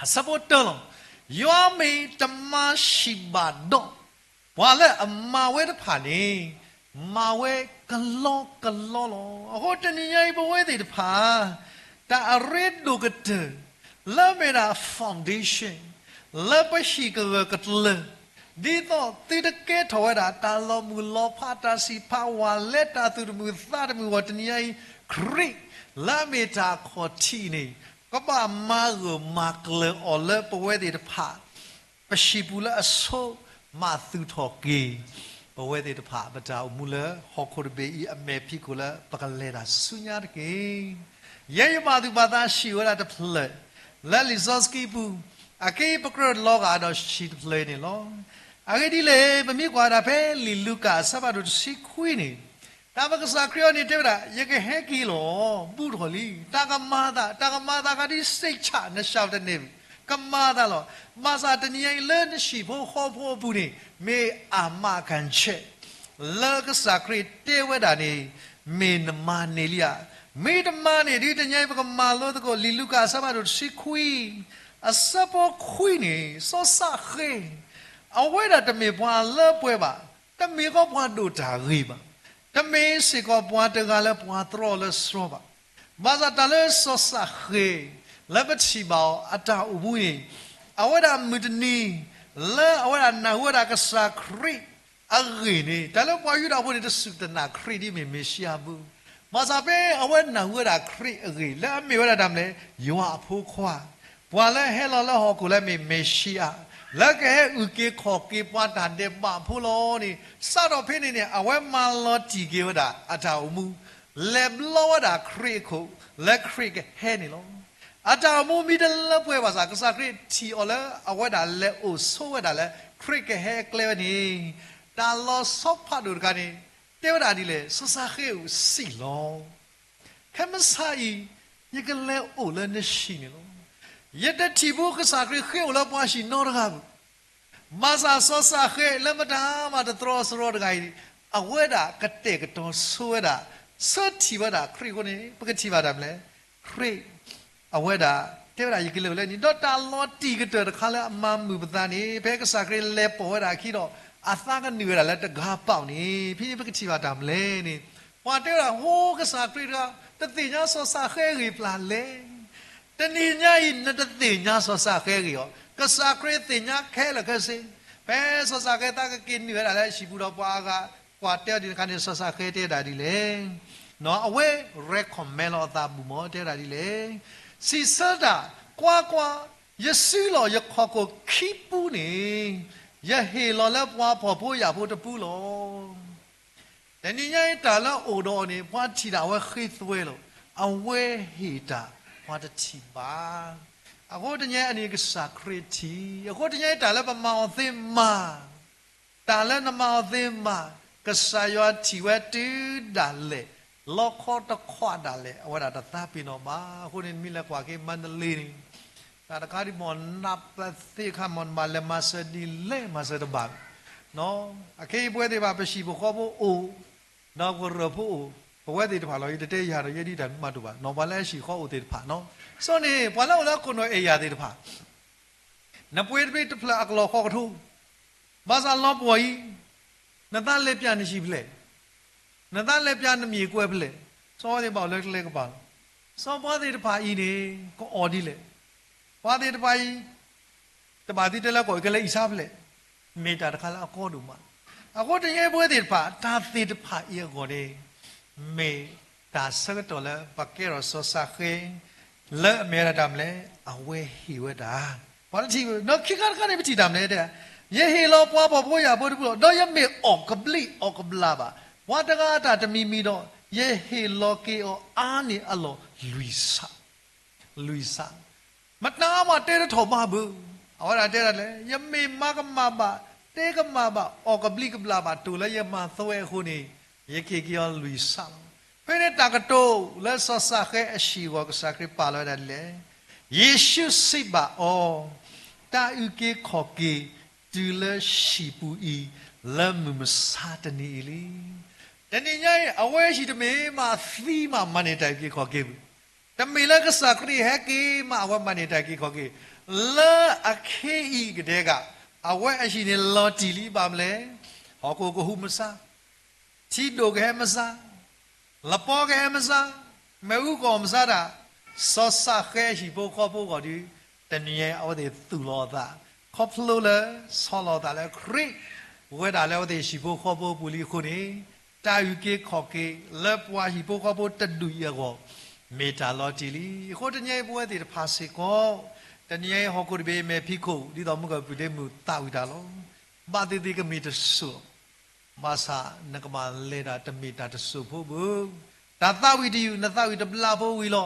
အဆၢဖိတၢလီၤ. ယွၤမ့ၢ်တမၤဟံၣ်ဘၣ်ဒီး ပှၤလၢအမၤဝဲတဖၣ်န့ၣ် မၤဝဲကလီကလီလီၤ. အဃိတနံၤညါအံၤပဝဲသ့ၣ်တဖၣ် တၢ်အရ့ဒိၣ်ကတၢၢ် လၢအမ့ၢ်ဒၣ် foundation လၢပဟံၣ်ကဂၢၢ်ကကျၢၤ ဒ်သိးသုတကဲထီၣ်ဝဲဒၣ် တၢ်လီၤမုၢ်လီၤဖး တၢ်စံးဖးဝဲလၢတၢ်သူၣ်တမုာ်သးတမုာ်အဂီၢ် တနံၤညါအံၤ ခရံာ် လၢအမ့ၢ်တၢ်အခီၣ်ထံးန့ၣ် ကဘၣ်မၤဂၢၢ်မၤကျၢၤအီၤလၢပဝဲသ့ၣ်တဖၣ် ပဟံၣ်ပူၤလၢအဆိ မၤသူၣ်ထီၣ်က့ၤ ပဝဲသ့ၣ်တဖၣ် ပတၢ်အိၣ်မူလၢဟီၣ်ခိၣ်တဘ့ၣ်အံၤ အမဲာ်ဖံးခိၣ်လၢပကလဲၤတၢ်ဆူညါတက့ၢ်. ယဲယဘၣ်သူၣ်ဘၣ်သးစံးဝဲဒၣ်တဖျၢၣ် လၢလံာ်စီဆှံပူၤ အက့ပကြၢးလီၤဂာ်ဒီးဟံၣ်တဖျၢၣ်န့ၣ်လီၤ. အဂ့ၢ်ဒ်လဲၣ် ပမ့ၢ်ကွၢ်ဒၣ်ဖဲလံာ်လူၤကၣ်အဆၢဖးဒိၣ်တဆံခွံန့ၣ် တၢ်ပကစၢ်ခရံာ်အံၤန့ၣ်တဲဝဲဒၣ် ယကဟဲက့ၤလီၤ ဘူးထီၣ်လံ တၢ်ကမၤအသး တၢ်ကမၤအသးခါဒ်စ့ၣ်ဆၣ် နရှောင်တနံၤ ကမၤအသးလီၤ. ဘၣ်ဆၣ်တနံၤညါအံၤလၢနဟံၣ်ဖိဃီဖိအပူၤန့ၣ် မ့ၢ်အမၤကၣ်ဆဲး လၢကစၢ်ခရံာ်တဲဝဲဒၣ်န့ၣ် မ့ၢ်နမၤန့ၢ်လံဧါ. မ့ၢ်တမၤန့ၢ်ဒ်တနံၤညါအံၤ ပကမၤလိသကိး လံာ်လူၤကၣ်အဆၢဖးဒိၣ်တဆံခွံ အဆၢဖိခွံန့ၣ် စီၤစးဃဲ အဝဲဒၣ်တမ့ၢ်ပှၤလၢပှဲၤဘၣ်, တမ့ၢ်ကီပှၤဒိၣ်တၢ်ဂ့ၤဘၣ်, တမ့ၢ်စ့ၢ်ကီးပှၤတဂၤလၢပှၤတြီလၢစှီၤဘၣ်. ဘၣ်ဆၣ်တၢ်လၢစီၤစးဃဲ လၢပထံၣ်ဘၣ်အီၤအတၢ်အိၣ်မူန့ၣ် အဝဲဒၣ်မုၢ်တနံၤ လၢအဝဲဒၣ်နၢ်ဟူဝဲဒၣ်ကစၢ်ခရံာ်အဂ့ၢ်န့ၣ် တၢ်လၢပှၤယူဒၤဖိန့ၣ် တစူၢ်တနာ်ခရံာ်ဒ်မ့ၢ်မ့ၣ်ၡံအၤဘၣ်. ဘၣ်ဆၣ်ဖဲအဝဲနၢ်ဟူဝဲဒၣ်ခရံာ်အဂ့ၢ် လၢအမ့ၢ်ဝဲဒၣ်တၢ်မနုၤလဲၣ် ယွၤအဖိခွါ ပှၤလၢဟဲလီၤလၢဟီၣ်ခိၣ်လၢမ့ၢ်မ့ၤၡံအၤ, လၢကဟဲအုၣ်က့ၤခီၣ်က့ၤပှၤတၢ်ဒဲးဘးဖိလီၤန့ၣ်, စးထီၣ်ဖဲန့ၣ်န့ၣ် အဝဲမၤလီၤတံၢ်က့ၤဝဲဒၣ်အတၢ်အိၣ်မူ, လဲၤဘျီဝဲဒၣ်ခရံာ်အခိၣ် လၢခရံာ်ကဟဲန့ၣ်လီၤ. အတၢ်အိၣ်မူမ့ၢ်တလၢပှဲၤဘၣ်ဆၣ် ကစၢ်ခရံာ်ထံၣ်အီၤလၢအဝဲဒၣ်လဲၤအိၣ်ဆိးဝဲဒၣ်လၢ ခရံာ်ကဟဲကျဲဝဲန့ၣ်, တၢ်လီၤဆီဖးဒိၣ်တခါန့ၣ် တဲဝဲဒၣ်ဒ်လဲၣ်, စီၤၡၤဃဲဧၢ စံၣ်လီၤ. ခဲမုၢ်ဆါအံၤ ယကလဲၤအိၣ်လၢနဟံၣ်န့ၣ်လီၤ. ယတထံၣ်ဘၣ်ကစၢ်ခရံာ်ဃ့အိၣ်လၢပှၤဟံၣ်နီတဂၤဘၣ်. ဘၣ်ဆၣ်စီၤၡၤဃဲလၢမတၤမၤတတြီအစရီတဂၤအံၤ, အဝဲဒၣ်ကတဲာ်ကတီၤဆိဝဲဒၣ်, ဆၢထံၣ်ဝဲဒၣ်ခရံာ်အဃိန့ၣ် ပကထံၣ်ဘၣ်တၢ်မနုၤလဲၣ်. ခရံာ် အဝဲဒၣ်တဲဝဲဒၣ် ယကလဲၤအိၣ်လၢနဟံၣ်, ဒီးတၢ်လီၤတံၢ်ကတၢၢ်တခါလၢအမၤမုာ်ပသးန့ၣ် ဖဲကစၢ်ခရံာ်လဲၤပိာ်ဝဲဒၣ်အခံဒီး အသးကနုာ်ဝဲဒၣ်လၢတဂၤပီၣ်န့ၣ်, ဖဲန့ၣ်ပကထံၣ်ဘၣ်တၢ်မနုၤလဲၣ်န့ၣ်, ပှၤတဲဝဲဒၣ် ဟိ ကစၢ်ခရံာ်တဂၤ တသ့ၣ်ညါစီၤၡၤဃဲအဂ့ၢ်ပျၢ်လဲၣ်. တနံၤညါအံၤ နတသ့ၣ်ညါစီၤၡၤဃဲအဂ့ၢ်အီၤ, ကစၢ်ခရံာ်သ့ၣ်ညါခဲလၢာ်ခဲဆ့. ဖဲစီၤၡၤဃဲသးကက့ၤနုာ်ဝဲဒၣ်လၢဟံၣ်ပူၤဒီးပှၤအါဂၤ ကွၢ်တဲအီၤဒ်န့ၣ်တခါန့ၣ် စီၤၡၤဃဲတဲဒၣ်ဒ်လဲၣ်. အဝဲ recommend လီၤအသးဘူးမး တဲဝဲဒၣ်ဒ်လဲၣ်. စံးဆၢတၢ်, ကွၢ်ကွၢ်, ယစုလီၢ်ယခီၣ်ခိၣ်ခံပူန့ၣ်, ယဟ့ၣ်လီၤလၢပှၤဖှီၣ်ဖိယာ်ဖိတပူလီၤ. တနံၤညါအံၤတၢ်လၢအအိၣ်ဒီးအီၤန့ၣ် ပှၤထံၣ်တၢ်အဝဲဃ့သွဲလီၤ. အဝဲဟ့ၣ်တၢ်ပှၤတထံၣ်ဘၣ်. အဃိတနံၤညါအံၤန့ၣ် ကစၢ်ခရံာ်ထံၣ်, အဃိတနံၤညါအံၤတၢ်လၢပမၤအီၤသ့မၤ တၢ်လၢနမၤအီၤသ့မၤ, ကစၢ်ယွၤထံၣ်ဝဲတုၤဒၣ်လဲာ်, လီခီတခွးဒၣ်လဲာ် အဝဲဒၣ်တသးပ့ၤနီၣ်ဘၣ်. အဃိန့ၣ် နမ့ၢ်လဲၤကွၢ်က့ၤ မါဒလ့န့ၣ်, တၢ်တခါဒ်မ့ၢ်နၢ်ပၢၢ်သ့အခါ မ့ၢ်နဘၣ်လဲၤမၤစၢၤဒ်လဲၣ်မၤစၢၤတဘၣ်. အခဲအံၤပဝဲသ့ၣ်တဖၣ် ပဟံၣ်ပဃီဖိအိၣ်, ဒီးပကရၢၢ်ဖိအိၣ်, ပဝဲသ့ၣ်တဖၣ်လီၤ. ယတတဲယၤဒီး ယဲဒၣ်တၢ်မးတဘၣ်နီၤ, ပှၤလၢအဟံၣ်ဃီအိၣ်သ့ၣ်တဖၣ်နီၤ. စီန့ၣ် ပှၤလၢအိၣ်လၢခိၣ်နူာ်အဲၣ်ယၤသ့ၣ်တဖၣ် နပှ့ၤတဘ့ၣ်တဖျၢၣ်အကလီၢ်ဃီကထိ, ဘၣ်ဆၣ်လီၤပှီၢ်အံၤ, နသးလဲၤပျၢ်နဟံၣ်ဖဲလဲၣ်, နသးလဲၤပျၢ်နမ့ၢ်ကွဲဖဲလဲၣ်, စီဝဲသ့ၣ်ဘၣ်အိၣ်လၢကျဲကပၤလီၤ. စီပှၤသ့ၣ်တဖၣ်အံၤန့ၣ် ကအီၣ်ဒ်လဲၣ်, ပှၤသ့ၣ်တဖၣ်အံၤ တဘၣ်သံတဲလၢကီၢ်အံၤကလဲၤအံၣ်ဆါဖဲလဲၣ်, မ့ၢ်တၢ်တခါလၢအကီဒိၣ်မး. အဃိတနံၤညါအံၤပဝဲသ့ၣ်တဖၣ် တၢ်သ့ၣ်တဖၣ်အံၤအဂီၢ်န့ၣ် မ့ၢ်တၢ်ဆၢကတီၢ်လၢပကဲထီၣ်စီၤၡၤဃဲ လၢအမ့ၢ်ဝဲဒၣ်တၢ်မနုၤလဲၣ်, အဝဲဟ့ၣ်ဝဲဒၣ် ပှၤတထံၣ်, ဒီးခံခါတခါန့ၣ် ပထံၣ်တၢ်မနုၤလဲၣ်, ယဟ့ၣ်လီၤပှၤဖှီၣ်ဖိယာ်ဖိတပူလီၤ. ဒီးယမ့ၢ်အီၣ်ကဘျံးအီၣ်ကဘျၣ်ဘၣ် ပှၤတဂၤအတၢ်တမံၤမံၤဒီး ယဟ့ၣ်လီၤက့ၤအီၤအါန့ၢ်အလီၢ်လွံၢ်ဆၣ် လွံၢ်ဆၣ်, မတၤမးတဲတထီၣ်ဘၣ်ဘၣ်. အဝဲဒၣ်တဲဒၣ်လဲၣ်, ယမ့ၢ်မၤကမၣ်ဘၣ် တဲကမၣ်ဘၣ် အီၣ်ကဘျံးကဘျၣ်ဘၣ် တိၢ်လၢယမၤသွဲအဃိန့ၣ် ယကဟ့ၣ်က့ၤအီၤလွံၢ်ဆၣ်လီၤ. ဖဲန့ၣ်တၢ်ကတိၤလၢစီၤၡၤဃဲအဟံၣ်အဂီၢ် ကစၢ်ခရံာ်ပာ်လီၤဝဲဒၣ်ဒ်လဲၣ်, ယ့ၣ်ၡူးစံးဘၣ်အီၤ, တၢ်အုၣ်က့ၤခီၣ်က့ၤတုၤလၢဟံၣ်ပူၤအံၤ လၢမုၢ်မဆါတနံၤအံၤလံ. တနံၤညါအံၤ အဝဲဟံၣ်တမ့ၢ်မးသံမး မၤန့ၢ်တၢ်အုၣ်က့ၤခီၣ်က့ၤဘၣ်. တမ့ၢ်လၢကစၢ်ခရံာ်ဟဲက့ၤမး အဝဲမၤန့ၢ်တၢ်အုၣ်က့ၤခီၣ်က့ၤ, လၢအခ့အံၤကဒဲက, အဝဲအဟံၣ်န့ၣ်လီၤတံၢ်လံ ဘၣ်မနုၤလဲၣ်, ဟီၣ်ခိၣ်ကဟူးမဆါ, ထံဒိၣ်ကဟဲမဆါ, လပီကဟဲမဆါ, မ့ၣ်အူကအီၣ်မဆါတၢ်, စီၤၡၤဃဲအဟံၣ်ဖိဃီဖိအဂီၢ်ဒီး တနံၤအံၤအဝဲသ့ၣ်သူၣ်လီၤအသး, ခီဖျိလၢဆီလီၤအသးလၢခရံာ် ဝဲဒၣ်လၢအဝဲသ့ၣ်ဟံၣ်ဖိဃီဖိအပူၤလံအဃိန့ၣ်, တၢ်အုၣ်က့ၤခီၣ်က့ၤလၢပှၤဟံၣ်ဖိဃီဖိတဒူၣ်အံၤအဂီၢ် မ့ၢ်တၢ်လီၤတံၢ်လံ. အဃိတနံၤအံၤပဝဲသ့ၣ်တဖၣ်စ့ၢ်ကီး, တနံၤအံၤဟီၣ်ခိၣ်တဘ့ၣ်မ့ၢ်ဖံးခိၣ် ဒ်သိးမုၢ်ကီၢ်ပူၤဒ့မုၢ်သးဝံၣ်တၢ်လီၤ. ဘၣ်သ့ၣ်သ့ၣ်ကမ့ၢ်တစိၢ်လီၤ. ဘၣ်ဆၣ်နကဘၣ်လဲၤတၢ်တမ့ၢ်တၢ်တစိၢ်ဖိဘၣ်. တၢ်သးဝံၣ်တယုၢ် နသးဝံၣ်တဘျီဖိဝံၤလီၤ.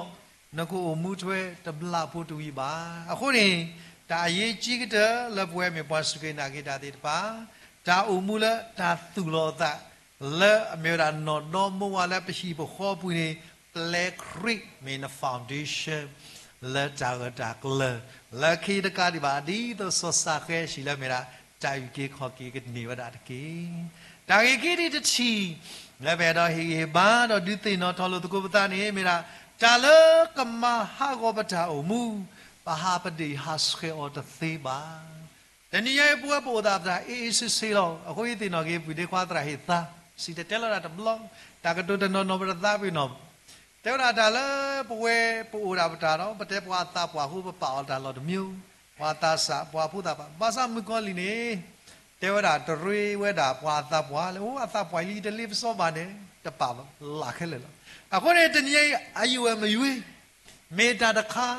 နကအိၣ်မူထွဲတဘျီဖိတဝံၤဘၣ်. အဃိန့ၣ်, တၢ်အရေးကြီးကတၢၢ်လၢပဝဲမ့ၢ်ပှၤစူၢ်က့ၤနာ်က့ၤတၢ်သ့ၣ်တဖၣ်, တၢ်အိၣ်မူလၢတၢ်သူၣ်လီၤအသး လၢအမ့ၢ်ဝဲဒၣ်နီၢ်ဒီမါဝၤလၢပဟံၣ်ပဃီပူၤန့ၣ်, ပျဲခရံာ်မ့ၢ်န foundation လၢတၢ်ဂၢၢ်တၢ်ကျၢၤ လၢခံတကးဒံးဘၣ် ဒ်သိးစီၤၡၤဃဲအဟံၣ်လၢအမ့ၢ်ဒၣ် တၢ်အုၣ်က့ၤခီၣ်က့ၤကန့ၢ်ဝဲဒၣ်တက့ၢ်. တၢ်ဂ့ၢ်ခံထံၣ်တထံၣ် လၢပအဲၣ်ဒိးဟ့ၣ်ဂံၢ်ဟ့ၣ်ဘါဒီးဒုးသ့ၣ်နီၣ်ထီၣ်လိာ်သကိးပသးန့ၣ် မ့ၢ်ဒၣ် တၢ်လၢကမၤဟးဂီၤပတၢ်အိၣ်မူ, ပဟးပဒ့ၣ်ဟးဆှဲးအီၤတသ့ဘၣ်. တနံၤညါအံၤပဝဲပအိၣ်သးပတၢ်အ့ၣ်အ့ၣ်ဆ့ဆ့လီၤ. အဃိယသ့ၣ်နီၣ်က့ၤ ပုၢ်ဒ့ခွါသရၣ်ဟ့ၣ်သါ, စံၣ်တဲၤတဲလီၤတၢ်တဘျီ, တၢ်ကတိၤတနီၤနီၤပတသးပ့ၤနီၣ်, တဲဝဲဒၣ်တၢ်လၢပဝဲပအိၣ်ဒၣ်ပတၢ်ဒီး ပတဲပှၤအသးပှၢ်အဃိ ပပာ်အီၤတၢ်လီၢ်တမံၤ, ပှၤသးစၢ် ပှၤဖိသၣ်ပှၢ်, ဘၣ်ဆၣ်မုၣ်ကီၤလံၢ်န့ၣ် တဲဝဲဒၣ်တရ့ဝဲဒၣ်ပှၤအသးပှၢ်လၢ အိၣ်အသးပှၢ်လံ တလ့ပစီဘၣ်န့ၣ် တပာ်လၢ်ခဲလၢာ်လီၤ. အဃိန့ၣ် တနံၤညါအံၤ အယုၢ်ဝဲမ့ၢ်ယွ့ မ့ၢ်တၢ်တခါ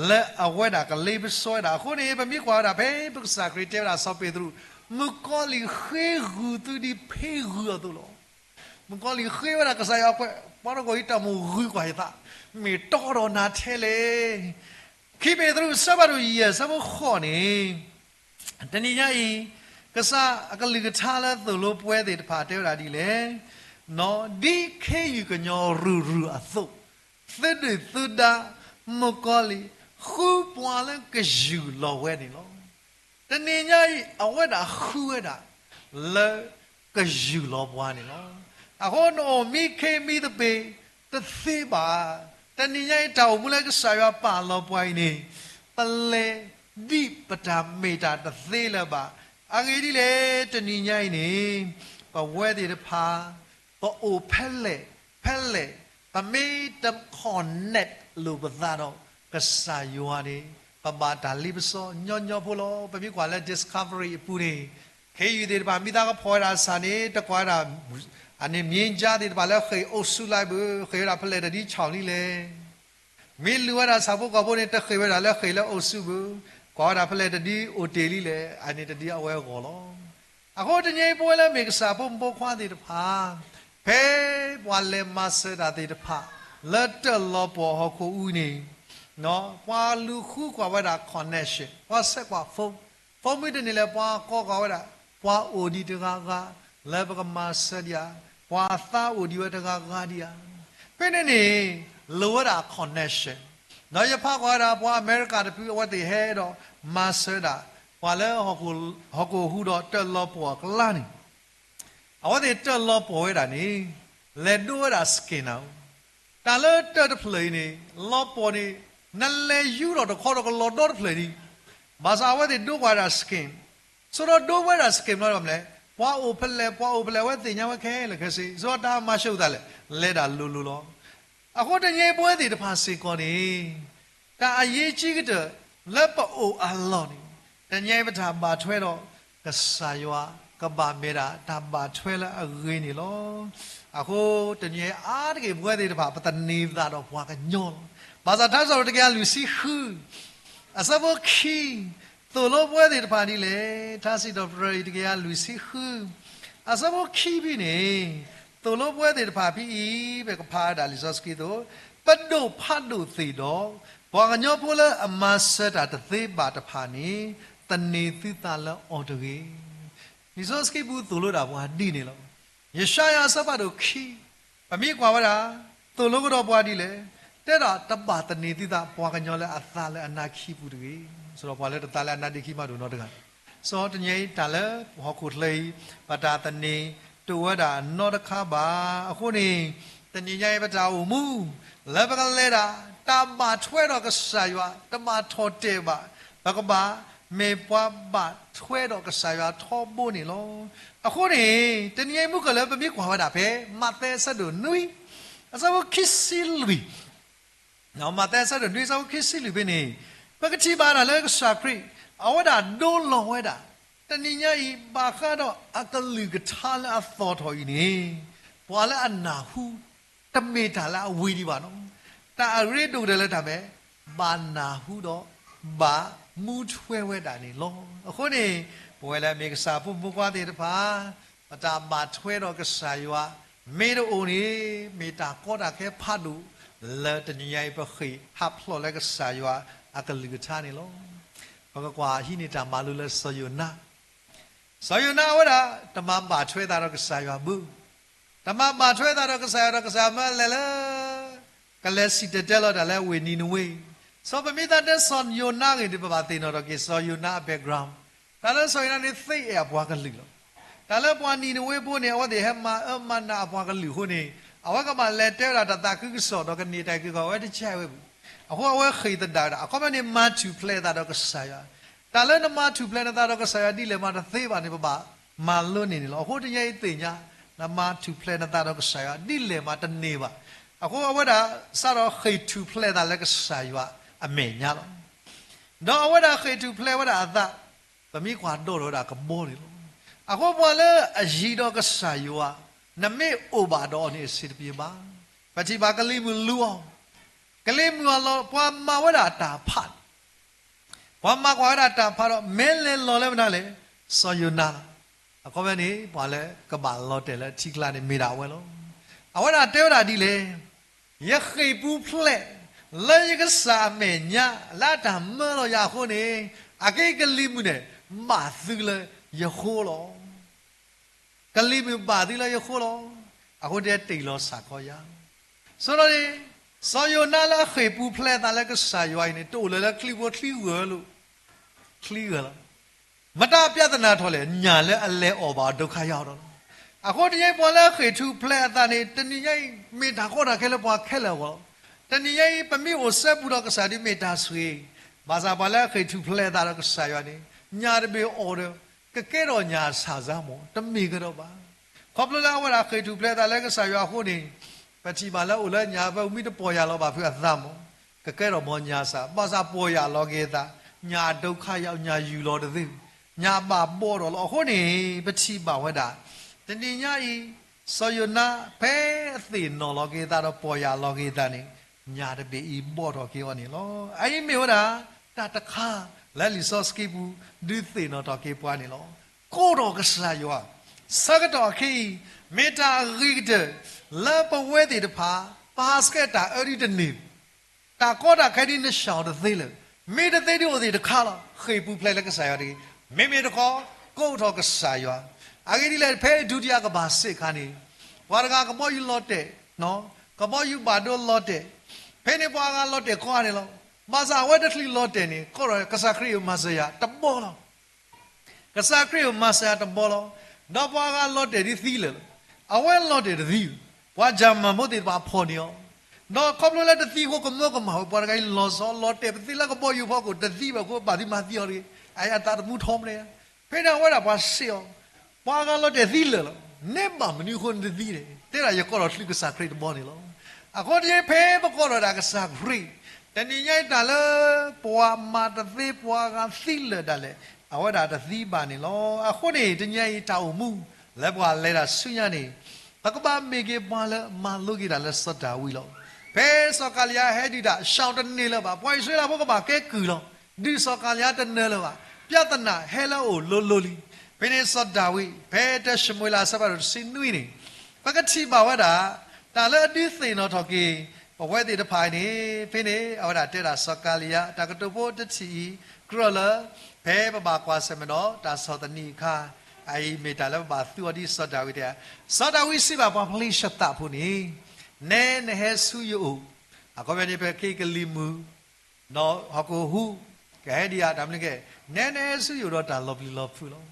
လၢအဝဲဒၣ်ကလ့ပစီဝဲဒၣ်အဃိန့ၣ် ပမ့ၢ်ကွၢ်ဝဲဒၣ်ဖဲပကစၢ်ခရံာ်တဲဝဲဒၣ်စီၤပ့းတရူး, မုၣ်ကီၤလံၢ်ဃ့ဂုာ်သုဒ်ဖ့ဂုာ်အသိးလီၤ. မုၣ်ကီၤလံၢ်ဃ့ဝဲဒၣ်ကစၢ်ယွၤကွဲး ပှၤတဂီၤအံၤတၢ်မိၣ်ဂုာ်ကွၢ်ယသး, မ့ၢ်တီဒီးနၤထဲလဲၣ်. ခံပ့းတရူး အဆၢဖးဒိၣ်ယဲၢ် အဆၢဖိဃိးန့ၣ်, တနံၤညါအံၤ ကစၢ်အကလုၢ်ကထါလၢသိၣ်လိပဝဲသ့ၣ်တဖၣ်တဲဝဲဒၣ်ဒ်လဲၣ်, ဒ်ခ့ယုၢ်ကညီၤရုၢ်ရုၢ်အသိး, သုဒုၣ်သုဒါမုၣ်ကီၤလံၢ် ဃုပှၤလၢကယူၢ်လီၤဝဲန့ၣ်လီၤ. တနံၤညါအံၤ အဝဲဒၣ်ဃုဝဲဒၣ် လၢကယူၢ်လီၤပှၤန့ၣ်လီၤ. အဃိနအိၣ်မံခ့မံသပ့ၤတသ့ဘၣ်. တနံၤညါအံၤ တၢ်အိၣ်မူလၢကစၢ်ယွၤပာ်လီၤပှၤအံၤန့ၣ်, ပလဲၤဒ်ပတၢ်မ့ၢ်တၢ်တသ့လၢၤဘၣ်. အဂ့ၢ်ဒ်လဲၣ် တနံၤညါအံၤန့ၣ်, ပဝဲသ့ၣ်တဖၣ် ပအိၣ်ဖဲလဲၣ်, ဖဲလဲၣ်, ပမ့ၢ်တ connect လိာ်ပသးဒီးကစၢ်ယွၤန့ၣ်, ပဘၣ်တၢ်လ့ပစီညီညီဖိလီၤ. ပမ့ၢ်ကွၢ်လၢ Discovery အပူၤန့ၣ်, ခ့ယုၢ်သ့ၣ်တဖၣ် မ့ၢ်သးကဖီၣ်ဝဲဒၣ်ဆၣ်န့ၣ် တကွၢ်ဝဲဒၣ် အန့ၣ် မံကါသ့ၣ်တဖၣ်လၢဃ့ၢ်အိၣ်ဆူၣ်လၢဘၣ်, ဃ့ၢ်ဝဲဒၣ်ဖဲလဲၣ်တဒ်ဆီၣ်လံလဲၣ်. မ့ၢ်လူၤဝဲဒၣ်ဆၣ်ဖိကီၢ်ဖိန့ၣ် တဃ့ၢ်ဝဲဒၣ်လၢဃ့ၢ်လၢအိၣ်ဆူၣ်ဘၣ်, ကွၢ်ဝဲဒၣ်ဖဲလဲၣ်တဒ်အိၣ်တ့ၢ်လံလဲၣ်, အန့ၣ်တဒ်အဝဲအဂီၢ်လီၤ. အဃိတနံၤအံၤ ပဝဲလၢမ့ၢ်ကစၢ်ဖိမုၣ်ဖိခွါသ့ၣ်တဖၣ်, ဖဲပှၤလဲၤမၤစၢၤတၢ်သ့ၣ်တဖၣ် လၢတၢၣ်လီၤပှီၢ်ဟီၣ်ခိၣ်အူန့ၣ်, ပှၤလူၤဃုကွၢ်ဝဲဒၣ် connection, ပှၤဆဲးကွၢ် phone, phone မ့ၢ်တန့ၢ်လၢပှၤကိးကွၢ်ဝဲဒၣ်, ပှၤအိၣ်ဒံးတဂၤဂၤ လၢပကမၤစၢၤဒံးဧါ, ပှၤအသးအိၣ်ဒံးဝဲတဂၤဂၤဒံးဧါ. ဖဲန့ၣ်န့ၣ် လိၣ်ဝဲဒၣ် connection, ဒီးယဖးကွၢ်ဝဲဒၣ် ပှၤအမဲရကၤတဖု အဝဲသ့ၣ်ဟဲဒီးမၤစၢၤဒၣ် ပှၤလၢ ဟီၣ်ခိၣ်ဟူးဒီးတၢၣ်လီၤပှီၢ်အကျါန့ၣ်, အဝဲသ့ၣ်တၢၣ်လီၤပှီၢ်ဝဲဒၣ်န့ၣ်, လဲၤဒိဝဲဒၣ် scan နၤဧိၤ, တၢ်လၢတၢၣ်တဖျၢၣ်အံၤန့ၣ် လီၤပှီၢ်န့ၣ် နလဲၤယူၤထီၣ်တခီဒီးကလီၤဒီတဖျၢၣ်ဒံး, ဘၣ်ဆၣ်အဝဲသ့ၣ်ဒိကွၢ်ဝဲဒၣ် scan, ဆိဒီးဒိဝဲဒၣ် scan ဘျီဒ်လဲၣ်, ပှၤအိၣ်ဖဲလဲၣ် ပှၤအိၣ်ဖဲလဲၣ် အဝဲသ့ၣ်ညါဝဲခဲလၢာ်ခဲဆ့, ဆိဒီးတၢ်မၤစၢၤအသးလဲၣ်, လဲၤဒၣ်လိၤလိၤလီၤ. အဃိတနံၤအံၤပဝဲသ့ၣ်တဖၣ်စ့ၢ်ကီးန့ၣ်, တၢ်အရေးကြီးကတၢၢ် လၢပအိၣ်အလီၢ်န့ၣ်, တနံၤအံၤပတၢ်ဘၣ်ထွဲဒီးကစၢ်ယွၤ ကဘၣ်မ့ၢ်ဒၣ်တၢ်ဘၣ်ထွဲလၢအဂ့ၤန့ၣ်လီၤ. အဃိတနံၤအံၤအါတက့ၢ်ပဝဲသ့ၣ်တဖၣ် ပသန့ၤပသးဒီးပှၤကညီလီၤ. ဘၣ်ဆၣ်ထါစံးထီၣ်ပတြၢၤတကယၤလွံၢ်ဆံဃု အဆၢဖိခံ, သိၣ်လိပဝဲသ့ၣ်တဖၣ်ဒ်လဲၣ်, ထါစံးထီၣ်ပတြၢၤအံၤတကယၤလွံၢ်ဆံဃု, အဆၢဖိခံဖဲန့ၣ်, သိၣ်လိပဝဲသ့ၣ်တဖၣ်ဖဲအံၤ ပကဖးဒၣ်လံာ်စီဆှံက့သိး, ပဒိၣ်ဖးဒိၣ်သ့ၣ်ဒီး ပှၤကညီဖိလၢအမၤစၢၤတၢ်တသ့ဘၣ်တဖၣ်န့ၣ်, သန့ၤသုသးလၢအီၤတဂ့ၤ. လံာ်စီဆှံပူၤသိၣ်လိဒၣ်ပှၤဒ်န့ၣ်လီၤ. ယၡါယၤအဆၢဖးဒိၣ်ခံ, ပမ့ၢ်ကွၢ်ဝဲဒၣ်, သိၣ်လိကဒီးပှၤဒ်လဲၣ်, တဲဒၣ်တဘၣ်သန့ၤသုသးပှၤကညီလၢအသးလၢအနါခံပူၤတဂ့ၤ. ဆိဒီးပှၤလၢတသးလၢအနါဒ့ခံမးဒိၣ်နီတဂၤ စီၤတနံၤအံၤတၢ်လၢဟီၣ်ခိၣ်ချၢအံၤ ပတၢ်သန့ၤတအိၣ်ဝဲဒၣ်နီတခါဘၣ်. အဃိန့ၣ်, တနံၤညါအံၤပတၢ်အိၣ်မူ လၢပကလဲၤဒၣ် တၢ်ဘၣ်ထွဲဒီးကစၢ်ယွၤ တဘၣ်ထီၣ်တဲာ်ဘၣ်. ပကဘၣ်မ့ၢ်ပှၤဘၣ်ထွဲဒီးကစၢ်ယွၤထီဘိန့ၣ်လီၤ. အဃိန့ၣ်, တနံၤညါအံၤမုၢ်ကလၢပမ့ၢ်ကွၢ်ဝဲဒၣ်ဖဲ မးသဲအဆၢဒိၣ်နွံ, အဆၢဖိခံဆံလွံၢ် မးသဲအဆၢဒိၣ်နွံအဆၢဖိခံဆံလွံၢ်ဖဲန့ၣ်, ပကထံၣ်ဘၣ်တၢ်လၢကစၢ်ခရံာ် အဝဲဒၣ်ဒိလီၤဝဲဒၣ်, တနံၤညါအံၤ ဘၣ်ဃးဒီးအကလုၢ်ကထါလၢအသီၣ်ထီၣ်အံၤန့ၣ်, ပှၤလၢအနၢ်ဟူ တမ့ၢ်တၢ်လၢအဝံၤဒံးဘၣ်နီၤ, တၢ်အရ့ဒိၣ်ကတၢၢ်လၢတၢ်မ့ၢ် ဘၣ်နၢ်ဟူဒီး ဘၣ်မူထွဲဝဲဒၣ်န့ၣ်လီၤ. အဃိန့ၣ်, ပဝဲလၢမ့ၢ်ကစၢ်ဖိမုၣ်ဖိခွါသ့ၣ်တဖၣ် ပတၢ်ဘၣ်ထွဲဒီးကစၢ်ယွၤ မ့ၢ်တအိၣ်န့ၣ် မ့ၢ်တၢ်ကီတၢ်ခဲဖးဒိၣ် လၢတနံၤညါအံၤပဃ့ၢ်ဟးဖျိးလၢကစၢ်ယွၤအကလုၢ်ကထါန့ၣ်လီၤ. ပကကွၢ်ဟံးန့ၢ်တၢ်မၤလိလၢစီၤယိၤနါ, စီၤယိၤနါအဝဲဒၣ် တမၤဘၣ်ထွဲသးဒီးကစၢ်ယွၤဘၣ်, တမၤဘၣ်ထွဲသးဒီးကစၢ်ယွၤဒီးကစၢ်ယွၤမၢလဲၤလၢ ကလဲၤစံၣ်တဲၤတဲလီၤတၢ်လၢဝ့ၢ်နံၤနဝ့, စီၤပမ့ၢ်သးတဲစီၤယိၤနါဂ့ၤန့ၣ် ပဘၣ်သ့ၣ်နီၣ်ထီၣ်က့ၤစီၤယိၤနါအ background, တၢ်လၢစီၤယိၤနါန့ၣ်သ့အဲၣ်အပှၤကလုာ်လီၤ. တၢ်လၢပှၤနံၤနဝ့ဖိန့ၣ် အဝဲသ့ၣ်ဟဲမၤအၢမၤနးအပှၤကလုာ်အဃိန့ၣ်, အဝဲကဘၣ်လဲၤတဲဝဲဒၣ်တၢ်သးခုကစီၣ်ဒီးကန့ၢ်တၢ်အုၣ်က့ၤခီၣ် အဝဲတကဲဝဲဘၣ်. အဃိအဝဲဃ့ၢ်သဒၣ်ဝဲဒၣ် အခီပညီန့ၣ် မၤထူၣ်ဖျဲးသးဒီးကစၢ်ယွၤ, တၢ်လၢနမၤထူၣ်ဖျဲးနသးဒီးကစၢ်ယွၤဒ်လဲၣ်မးတသ့ဘၣ်န့ၣ် ပဘၣ်မၤလိန့ၢ်န့ၣ်လီၤ. အဃိတနံၤညါအံၤသ့ၣ်ညါ, နမၤထူၣ်ဖျဲးနသးဒီးကစၢ်ယွၤဒ်လဲၣ်မးတန့ၢ်ဘၣ်. အဃိအဝဲဒၣ်စးထီၣ်ဃ့ၢ်ထူၣ်ဖျဲးသးလၢကစၢ်ယွၤအမဲာ်ညါလီၤ. ဒီးအဝဲဒၣ်ဃ့ၢ်ထူၣ်ဖျဲးဝဲဒၣ်အသး, ပမ့ၢ်ကွၢ်ဒိၣ်ထီၣ်ဝဲဒၣ်ကဘီန့ၣ်လီၤ. အဃိပှၤလၢအယံၤဒီးကစၢ်ယွၤ, နမ့ၢ်အိၣ်ဘၣ်ဒီးအီၤန့ၣ်အဆံးတပျ့ၤဘၣ်. ပထံၣ်ဘၣ်ကလံၤမုၢ်လူအီၤ ကလံၤမုၢ်အလီၢ် ပှၤမၤဝဲဒၣ်တၢ်ဖး, ပှၤမၤကွၢ်ဝဲဒၣ်တၢ်ဖးဒီး မ့ၢ်လဲၤလီၤလၢမနုၤလဲၣ်, စီၤယိၤနါလီၤ. အခီပညီန့ၣ် ပှၤလၢကဘၣ်လီၤတဲာ်လၢထံကျါန့ၣ် မ့ၢ်ဒၣ်အဝဲလီၤ. အဝဲဒၣ်တဲဝဲဒၣ်ဒ်လဲၣ်, ယဃ့ၢ်ပူၤဖျဲး လၢယကစၢ်အမဲာ်ညါ လၢအတၢ်မၢလီၤယၤအဃိန့ၣ်, အက့ၢ်ကလံၤမုၢ်န့ၣ် ဘၣ်သုလၢယဃိလီၤ. ကလံၤမုၢ်ဘၣ်သုလၢယဃိလီၤ. အဃိတဲတ့ၢ်လီၤစၢ်ခီယၤ. ဆိဒီးန့ၣ် စီၤယိၤနါလၢအဃ့ၢ်ပူၤဖျဲးအသးလၢကစၢ်ယွၤအံၤန့ၣ် တအိၣ်လၢၤလၢချံဖိချံဂၢၢ်လီၤ. ချံဂၢၢ်လီၤ. မတၤပြဿနာထီၣ်လဲၣ်, ညၣ်လၢအလဲၤအီၣ်ဘၣ်အီၤ ဒုက္ခရောက်လီၤ. အဃိတနံၤအံၤ ပှၤလၢအဃ့ၢ်ထူၣ်ဖျဲးအသးန့ၣ် တနံၤညါအံၤ မ့ၢ်တၢ်ကီတၢ်ခဲလၢပှၤခဲလၢာ်အဂီၢ်လီၤ. တနံၤညါအံၤ ပမ့ၢ်အိၣ်စဲဘူးဒီးကစၢ်ဒုးမ့ၢ်တၢ်ဆိၣ်ဂ့ၤ, ဘၣ်ဆၣ်ပှၤလၢအဃ့ၢ်ထူၣ်ဖျဲးအသးဒီးကစၢ်ယွၤန့ၣ် ညၣ်တဘ့ၣ်အီၣ်ဒီး ကကဲထီၣ်ညၣ်ဆၣ်စၢ်မး တမ့ၢ်ကဒီးဘၣ်. ခီဖျိလၢအဝဲဒၣ်ဃ့ၢ်ထူၣ်ဖျဲးအသးလၢကစၢ်ယွၤအဃိန့ၣ် ပထံၣ်ဘၣ်လၢအိၣ်လၢညၣ်အဖၢမုၢ် တပီၢ်ယၢ်လီၤဘၣ်ဖုးအသးမး ကကဲထီၣ်မးညၣ်ဆၣ်, ဘၣ်ဆၣ်ပီၢ်ယၢ်လီၤက့ၤအသး, ညၣ်ဒုက္ခရောက်, ညၣ်ယူၢ်လီၤတသ့, ညၣ်ဘၣ်ဘီထီၣ်လီၤ. အဃိန့ၣ် ပထံၣ်ဘၣ်ဝဲဒၣ် တနံၤညါအံၤ စီၤယိၤနါ ဖဲအသ့ၣ်နီၣ်လီၤက့ၤအသးဒီးပီၢ်ယၢ်လီၤက့ၤအသးန့ၣ် ညၣ်တဘ့ၣ်အံၤဘီထီၣ်က့ၤအီၤန့ၣ်လီၤ. အအံၤမ့ၢ်ဝဲဒၣ် တၢ်တခါလၢလံာ်စီဆှံပူၤ ဒုးသ့ၣ်နီၣ်ထီၣ်က့ၤပှၤန့ၣ်လီၤ. ကိးထီၣ်ကစၢ်ယွၤ ဆၢကတီၢ်အခဲအံၤ မ့ၢ်တၢ်အဂ့ၤကတၢၢ် လၢပဝဲသ့ၣ်တဖၣ် ပဟးဆှဲးတၢ်အၢဒုတန့ၢ်, တၢ်ကီတၢ်ခဲဒုနဆှီတသ့လၢၤ, မ့ၢ်တသ့ဒုအိၣ်သ့ၣ်တခါလီၤ. ဃ့ၢ်ပူၤဖျဲးလၢကစၢ်ယွၤတဂ့ၤ, မ့မ့ၢ်တခီ ကိးထီၣ်ကစၢ်ယွၤ. အဂ့ၢ်ဒ်လဲၣ် ဖဲဒုတိယကမ္ဘာစစ်အခါန့ၣ် ပှၤတဂၤကဘီယူၤလီၤတဲာ်, ကဘီယူၤဘၣ်ဒိလီၤတဲာ်, ဖဲန့ၣ်ပှၤအဂၤလီၤတဲာ်ကိးဂၤန့ၣ်လီၤ. ဘၣ်ဆၣ်အဝဲတချုးလီၤတဲာ်န့ၣ် ကိးထီၣ်ကစၢ်ခရံာ်အမၤစၢၤယၤတဘီလီၤ. ကစၢ်ခရံာ်အမၤစၢၤယၤတဘီလီၤ. ဒီးပှၤအဂၤလီၤတဲာ်ဒ်သံလၢာ်လီၤ. အဝဲလီၤတဲာ်တသံဘၣ်. ပှၤကၠၣ်မၣ်ဖိသ့ၣ်တဖၣ်ဖီၣ်န့ၢ်အီၤ, ဒီးခီဖျိလၢတသံအဃိ ကမၢကမၣ်ဝဲ ပှၤတဂၤအံၤလီၤဆီ လီၤတဲာ်ပသံလၢကဘီယူၤဖီခိၣ် တသံဘၣ်အဃိ ဘၣ်သုမၤသံအီၤတဂ့ၤ. အသးသမူထီမနုၤလဲၣ်. ဖဲန့ၣ်အဝဲဒၣ်ပှၤစံးအီၤ, ပှၤအဂၤလီၤတဲာ်သံလၢာ်လီၤ. နဲဘၣ်မနုၤအဃိနတသံလဲၣ်. တဲဒၣ်ယကိးထီၣ်ချုးကစၢ်ခရံာ်တဘီန့ၣ်လီၤ. အဃိတက့ၢ် ဖဲပကိးထီၣ်ဒၣ်ကစၢ်ခရံာ်, တနံၤညါအံၤတၢ်လၢ ပှၤမၤတသ့ ပှၤအဂၤသံလၢာ်ဒၣ်လဲာ် အဝဲဒၣ်တသံဘၣ်န့ၣ်လီၤ. အဃိန့ၣ် တနံၤညါအံၤတၢ်အိၣ်မူ လၢပှၤလဲၤတၢ်ဆူညါန့ၣ် ပကဘၣ်မ့ၢ်က့ၤပှၤလၢမၤလိက့ၤတၢ်လၢစီၤဒၤဝံးလီၤ. ဖဲစီၤကၤလံယါဟဲဒုးတၢ် ရှောင်တန့ၢ်လၢၤဘၣ်. ပှၤအံၣ်စရ့လးဖိကဘၣ်ကဲကုၢ်လီၤ. ဒုးစီၤကၤလံယါတနၢၤလၢၤဘၣ်. ပြဿနာဟဲလၢအအိၣ်လိၤလိၤလံ. ဖဲန့ၣ်စီၤဒၤဝံး ဖဲတၢၡမူၤအ့လး အဆၢဖးဒိၣ်တဆံနွံန့ၣ် ပကထံၣ်ဘၣ်ဝဲဒၣ် တၢ်လၢအဒုးသ့ၣ်နီၣ်ထီၣ်က့ၤ ပဝဲသ့ၣ်တဖၣ်အံၤန့ၣ် ဖဲန့ၣ် အဝဲဒၣ်တဲဒၣ်စီၤကၤလံယါ တၢ်ကတိၤဖိတထံၣ်အံၤ ကြၢးလၢ ဖဲပဘၣ်ကွၢ်ဆၢၣ်မဲာ်ဒီးတၢ်ဆီၣ်သနံးအခါ, အအံၤမ့ၢ်တၢ်လၢပဘၣ်သူအီၤဒ်စီၤဒၤဝံးတဲ, စီၤဒၤဝံးစံးဘၣ်ပှၤဖလ့ၡသးဖိန့ၣ်, နဲနဟဲဆူယအိၣ်, အခီပညီန့ၣ် ဖဲက့ၤကလံၤမုၢ် ဒီးဟီၣ်ခိၣ်ဟူး ကဟဲဒံးဧါ တၢ်မနုၤကဲ, နဲနဟဲဆူယအိၣ်ဒီးတၢ်လီၤပျံၤလီၤဖုးလီၤ.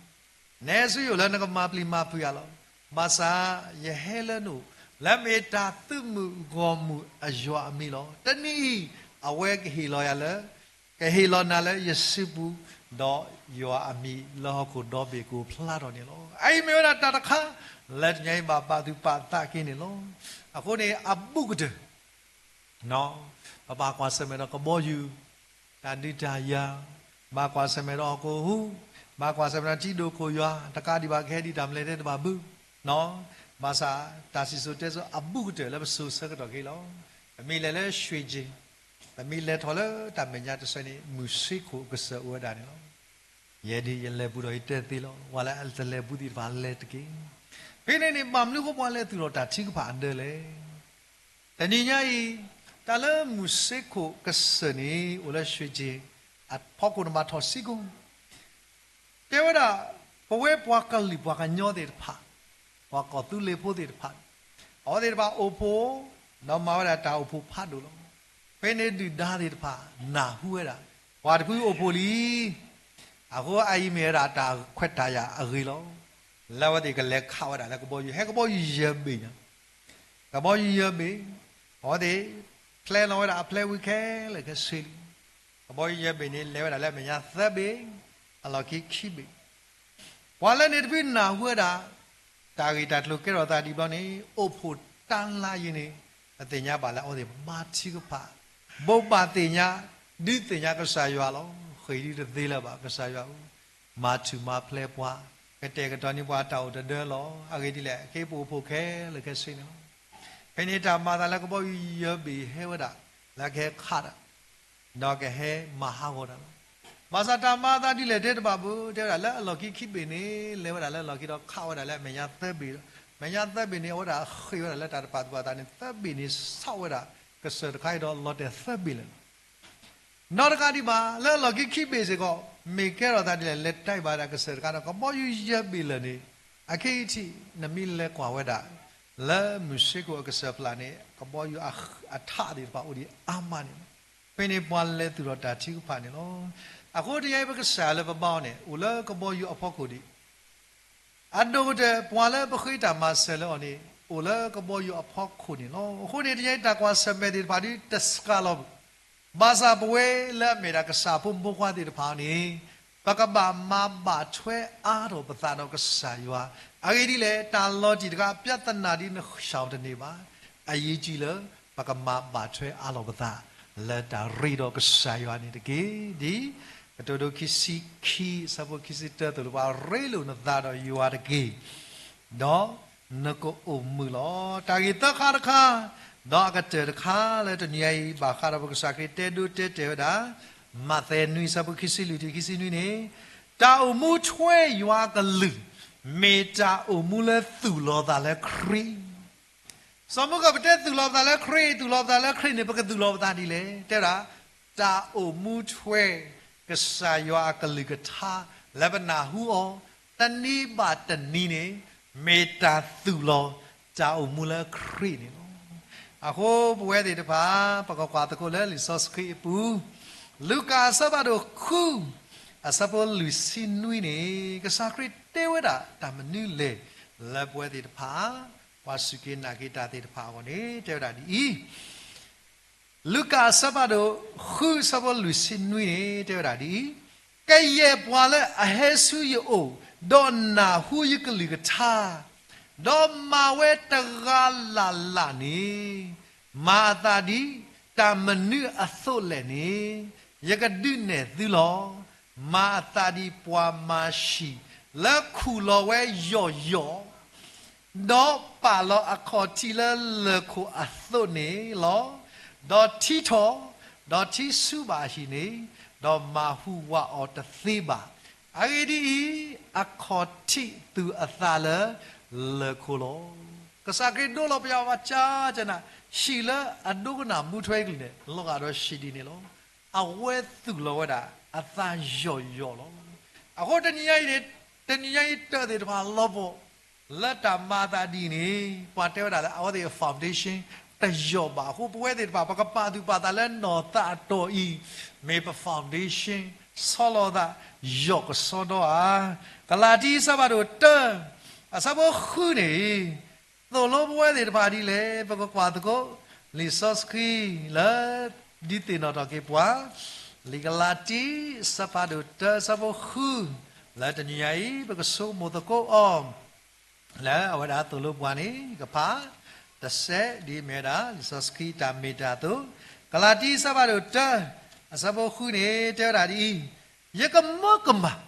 နဲဆူယအိၣ်လၢနကမၤပျံၤမၤဖုးယၤလီၤ. ဘၣ်ဆၣ် ယဟဲလၢနအိၣ် လၢမ့ၢ်တၢ်သုးမုၢ်ဂီၢ်မုၢ်အယွၤအမံၤလီၤ. တနံၤအံၤ အဝဲကဟ့ၣ်လီၤယၤလၢ ကဟ့ၣ်လီၤနၤလၢယစုပူၤ, ဒီးယွၤအမံၤလၢဟီၣ်ခိၣ်ဒီဘ့ၣ်ကအိၣ်ဖျါထီၣ်န့ၣ်လီၤ. အအံၤမ့ၢ်ဝဲဒၣ်တၢ်တခါ လၢတနံၤအံၤဘၣ်ပာ်သူၣ်ပာ်သးက့ၤန့ၣ်လီၤ. အဃိန့ၣ် အဘူးကတၢၢ် ပဘၣ်ကွၢ်ဆၢၣ်မဲာ်ဒီးကဘီယူၤ, တၢ်ဒုးတၢ်ယၤ, ဘၣ်ကွၢ်ဆၢၣ်မဲာ်ဒီးဟီၣ်ခိၣ်ဟူး, ဘၣ်ကွၢ်ဆၢၣ်မဲာ်ဒီးထံဒိၣ်ခိၣ်ယွၤ, တကးဒံးဘၣ်ကဟဲဒံးတၢ်မနုၤလဲၣ်တဘၣ်ဘု, ဘၣ်ဆၣ် တၢ်စံၣ်စိၤတဲစိၤအဘူးကတၢၢ်လၢပစိၤဆၢကတီၢ်ခဲအံၤလီၤ. ပမ့ၢ်လဲၤလၢ ရွှေကျင်, ပမ့ၢ်လဲၤထီၣ်လၢတၢ်မဲာ်ညါတဆၢန့ၣ် မုၢ်ဆ့ခိၣ်ကစၢၢ်အိၣ်ဝဲဒၣ်န့ၣ်လီၤ. ယဲဒၣ်ယလဲၤဘူးဒီးယတဲသ့လီၤ. ပှၤလၢအတလဲၤဘူးသ့ၣ်တဖၣ်လဲၤတက့ၢ်. ဖဲန့ၣ်န့ၣ် ဘၣ်မနုၤဃိပှၤလဲၤသူၣ်ထီၣ်တၢ်ထုကဖၣ်အဒၢးလဲၣ်. တနံၤညါအံၤ တၢ်လၢမုၢ်ဆ့ခိၣ်ကစၢၢ်န့ၣ် အိၣ်လၢ ရွှေကျင် အဖီခိၣ်န့ၣ် ဘၣ်ထီၣ်စံကိၣ် တဲဝဲဒၣ် ပဝဲပှၤကလုာ်ပှၤကညီသ့ၣ်တဖၣ်, ပှၤကီၢ်သူလ့ၤဖိသ့ၣ်တဖၣ်, အဝဲသ့ၣ်တဖၣ်အိၣ်ဖှိၣ်, ဒီးမၤဝဲဒၣ်တၢ်အိၣ်ဖှိၣ်ဖးဒိၣ်လီၤ. ဖဲန့ၣ်ဒုၣ်ဒါသ့ၣ်တဖၣ် နၢ်ဟူဝဲဒၣ် ပှၤတဖုအိၣ်ဖှိၣ်လံ. အဃိအအံၤမ့ၢ်ဝဲဒၣ်တၢ်ခွဲးတၢ်ယာ်အဂ့ၤလီၤ. လၢအဝဲသ့ၣ်ကလဲၤခးဝဲဒၣ်လၢကဘီယူၤ, ဟဲကဘီယူၤယဲၢ်ဘ့ၣ်ညါ, ကဘီယူၤယဲၢ်ဘ့ၣ်, အဝဲသ့ၣ် ဖျဲလီၤဝဲဒၣ်အဖျဲဝံၤခဲလၢာ်ခဲဆ့လံ. ကဘီယူၤယဲၢ်ဘ့ၣ်န့ၣ် လဲၤဝဲဒၣ်လၢအမဲာ်ညါသၢဘ့ၣ်, အလီၢ်ခံခံဘ့ၣ်. ပှၤလၢန့ၣ်တဖုနၢ်ဟူဝဲဒၣ် တၢ်ဂ့ၢ်တၢ်ကျိၤကဲထီၣ်သးဒ်ဘျီန့ၣ် အိၣ်ဖှိၣ်တၢ်လါယံၤန့ၣ် ပသ့ၣ်ညါဘၣ်လၢအဝဲသ့ၣ်မၤထုကဖၣ်, ဘိးဘၣ်သ့ၣ်ညါ, ဒုးသ့ၣ်ညါကစၢ်ယွၤလီၤ. ဃ့ၢ်ဒုတသ့လၢၤဘၣ်ကစၢ်ယွၤဧၢ, မၤထူၣ်မၤဖျဲးပှၤ, ကတဲာ်ကတီၤန့ၢ်ပှၤတၢ်အိၣ်တဒၢလီၤ. အဂ့ၢ်ဒ်လဲၣ်, အခဲအံၤပအိၣ်ဖှိၣ်ခဲလၢာ်ခဲဆ့န့ၣ်လီၤ. ဖဲန့ၣ်တၢ်မၤသးလၢကဘီယူၤယဲၢ်ဘ့ၣ်ဟဲဝဲဒၣ် လၢကဟဲခးတၢ် ဒီးကဟဲမၤဟးဂီၤတၢ်လီၤ. ဘၣ်ဆၣ်တၢ်မၤအသးဒ်လဲၣ်တဲတဘၣ်ဘၣ်, တဲဝဲဒၣ်လၢအလီၢ်ခံခံဘ့ၣ်န့ၣ် လဲၤဝဲဒၣ်လၢအလီၢ်ခံဒီးခးဝဲဒၣ်လၢအမဲာ်ညါသၢဘ့ၣ်, မဲာ်ညါသၢဘ့ၣ်န့ၣ် အဝဲဒၣ်ဃ့ၢ်ဝဲဒၣ်လၢတၢ်တပာ်သူၣ်ပာ်သးန့ၣ် သၢဘ့ၣ်န့ၣ် ဆီၣ်ဝဲဒၣ်ကစၢၢ်တခါအံၤဒီးလီၤတဲာ်သၢဘ့ၣ်လၢာ်လီၤ. နီတဂၤဒံးဘၣ် လၢအလီၢ်ခံခံဘ့ၣ်စ့ၢ်ကီး မ့ၢ်ကဲထီၣ်သးဒ်လဲၣ် လဲၤတဲဘၣ်ဒၣ်ကစၢၢ်တခါဒီး ကဘီယူၤယဲၢ်ဘ့ၣ်လၢာ်န့ၣ်, အခဲအံၤထံး နမ့ၢ်လဲၤကွၢ်ဝဲဒၣ် လၢမုၢ်ဆ့ၣ်ခိၣ်အကစၢၢ်ဖျၢၣ်န့ၣ် ကဘီယူၤအထးသ့ၣ်တဖၣ်အိၣ်ဒံးအါမးန့ၣ်လီၤ. ဖဲန့ၣ်ပှၤလဲၤသူၣ်ထီၣ်တၢ်ထုကဖၣ်န့ၣ်လီၤ. အဃိတနံၤအံၤပကစၢ်လၢပဘါအီၤန့ၣ် အိၣ်လၢကဘီယူၤအဖီခိၣ်ဒံး အဒိၣ်ကတၢၢ် ပှၤလၢပဃ့တၢ်မၤစၢၤလၢအီၤန့ၣ် အိၣ်လၢကဘီယူၤအဖီခိၣ်န့ၣ်လီၤ. အဃိန့ၣ် တနံၤအံၤတၢ်ကွၢ်ဆၢၣ်မဲာ်သ့ၣ်တဖၣ်ဒ်တစှၤလီၤဘၣ်. ဘၣ်ဆၣ်ပဝဲလၢအမ့ၢ်ဒၣ်ကစၢ်ဖိမိၢ်ပှၢ်သ့ၣ်တဖၣ်န့ၣ် ပကဘၣ်မၤဘၣ်ထွဲအါထီၣ်ပသးဒီးကစၢ်ယွၤ, အဂ့ၢ်ဒ်လဲၣ် တၢ်လီၤတံၢ်တခါ ပြဿနာဒ်နရှောင်တန့ၢ်ဘၣ်, အရေးကြီးလၢ ပကမၤဘၣ်ထွဲအါထီၣ်ပသး လၢတၢ်ရ့ဒီးကစၢ်ယွၤန့ၣ်တက့ၢ်. ဒ်ကတိၤဒိခံဆံခံ အဆၢဖိခံဆံတၢ သိၣ်လိပှၤ ရ့လိာ်နသးဒီးယွၤတက့ၢ်, ဒီးနကအိၣ်မုာ်လီၤ. တၢ်ဂ့ၢ်သၢခါတခါ ဒီးအကတၢၢ်တခါလၢတနံၤအံၤ ဘၣ်ဃးဒီးပကစၢ်ခရံာ်တဲဒိတဲတဲာ်ဝဲဒၣ် မးသဲနွံ အဆၢဖိခံဆံလွံၢ်တုၤခံဆံနွံန့ၣ်, တၢ်အိၣ်မူထွဲယွၤအကလုၢ် မ့ၢ်တၢ်အိၣ်မူလၢသူၣ်လီၤသးလၢခရံာ် စီၤမိၢ်ကီၢ် ပတဲသူၣ်လီၤပသးလၢခရံာ်, သူၣ်လီၤပသးလၢခရံာ်န့ၣ် ပကသူၣ်လီၤပသးဒ်လဲၣ်. တဲဝဲဒၣ် တၢ်အိၣ်မူထွဲ ကစၢ်ယွၤအကလုၢ်ကထါ လၢပနၢ်ဟူအီၤ တနံၤဘၣ်တနံၤန့ၣ် မ့ၢ်တၢ်သူၣ်လီၤ တၢ်အိၣ်မူလၢခရံာ်န့ၣ်လီၤ. အဃိပဝဲသ့ၣ်တဖၣ် ပကကွၢ်သကိးလၢလံာ်စီဆှံအပူၤ, လူၤကၣ်အဆၢဖးဒိၣ်ဃု အဆၢဖိလွံၢ်ဆံနွံန့ၣ် ကစၢ်ခရံာ်တဲဝဲဒၣ်တၢ်မနုၤလဲၣ် လၢပဝဲသ့ၣ်တဖၣ် ပှၤစူၢ်က့ၤနာ်က့ၤတၢ်သ့ၣ်တဖၣ်အဂီၢ်န့ၣ် တဲဝဲဒၣ်ဒ်အံၤ, လူၤကၣ်အဆၢဖးဒိၣ်ဃု အဆၢဖိလွံၢ်ဆံနွံန့ၣ် တဲဝဲဒၣ်ဒ်အံၤ, ကယဲၢ်ပှၤလၢအဟဲဆူယအိၣ် ဒီးနၢ်ဟူယကလုၢ်ကထါ ဒီးမၤဝဲတဂၤလၢ်လၢ်န့ၣ်, မၤအသးဒ်တၢ်မနုၤအသိးလဲၣ်န့ၣ်, ယကဒုးနဲၣ်သုလီၤ. မၤအသးဒ်ပှၤမၤဟံၣ် လၢခူၣ်လီၤဝဲယီၢ်ယီၢ် ဒီးပာ်လီၤအခီၣ်ထံးလၢလၢၢ်ခိၣ်အသိးန့ၣ်လီၤ. ဒီးထံထီၣ်, ဒီးထံဆူဘၣ်အဟံၣ်န့ၣ်, ဒီးမၤဟူးဝးအီၤတသ့ဘၣ်. အဂ့ၢ်ဒ်အံၤ, အခီၣ်ထံးသူၣ်အသးလၢလၢၢ်ခိၣ်လီၤ. ကစၢ်ခရံာ်ဒိလီၤပယီၤဘၣ်ကၠၢကၠၢနၤ, ဟံၣ်လၢအဒိကနၣ်မူထွဲကလုၢ်န့ၣ် လီၤဂာ်ဒီးဟံၣ်ဒ်န့ၣ်လီၤ. အဝဲသူၣ်လီၤဝဲဒၣ်အသးယီၢ်ယီၢ်လီၤ. အဃိတနံၤညါအံၤန့ၣ်, တနံၤညါအံၤတၢ်သ့ၣ်တဖၣ်လီၤပှီၢ် လၢတၢ်မၤအသးဒ်အံၤန့ၣ် ပှၤတဲဝဲဒၣ်လၢအဝဲသ့ၣ် foundation တယီၢ်ဘၣ်အဃိ ပဝဲသ့ၣ်တဖၣ် ပကပာ်သူၣ်ပာ်သးလၢနီၢ်သးအတီၢ်အံၤ, မ့ၢ်ပ foundation ဆီလီၤသးယီၢ်ကစီဒီဧါ. ကလၤတံ အဆၢဖးဒိၣ်တၢ အဆၢဖိဃုန့ၣ် သိၣ်လိပဝဲသ့ၣ်တဖၣ်ဒ်လဲၣ် ပကကွၢ်သကိး လံာ်စီဆှံလၢ ဒုးသ့ၣ်နီၣ်ထီၣ်က့ၤပှၤ, လံာ်ကလၤတံ အဆၢဖးဒိၣ်တၢ အဆၢဖိဃု, လၢတနံၤညါအံၤ ပကဆိကမိၣ်သကိးအီၤ လၢအဝဲဒၣ်သိၣ်လိပှၤန့ၣ် ကဖးတစဲးဒ်မ့ၢ်ဝဲဒၣ် လံာ်စီဆှံတၢ်မ့ၢ်တၢ်တီ, ကလၤတံ အဆၢဖးဒိၣ်တၢ အဆၢဖိဃုန့ၣ် တဲဝဲဒၣ်ဒ်အံၤ, ယကမၢကမၣ်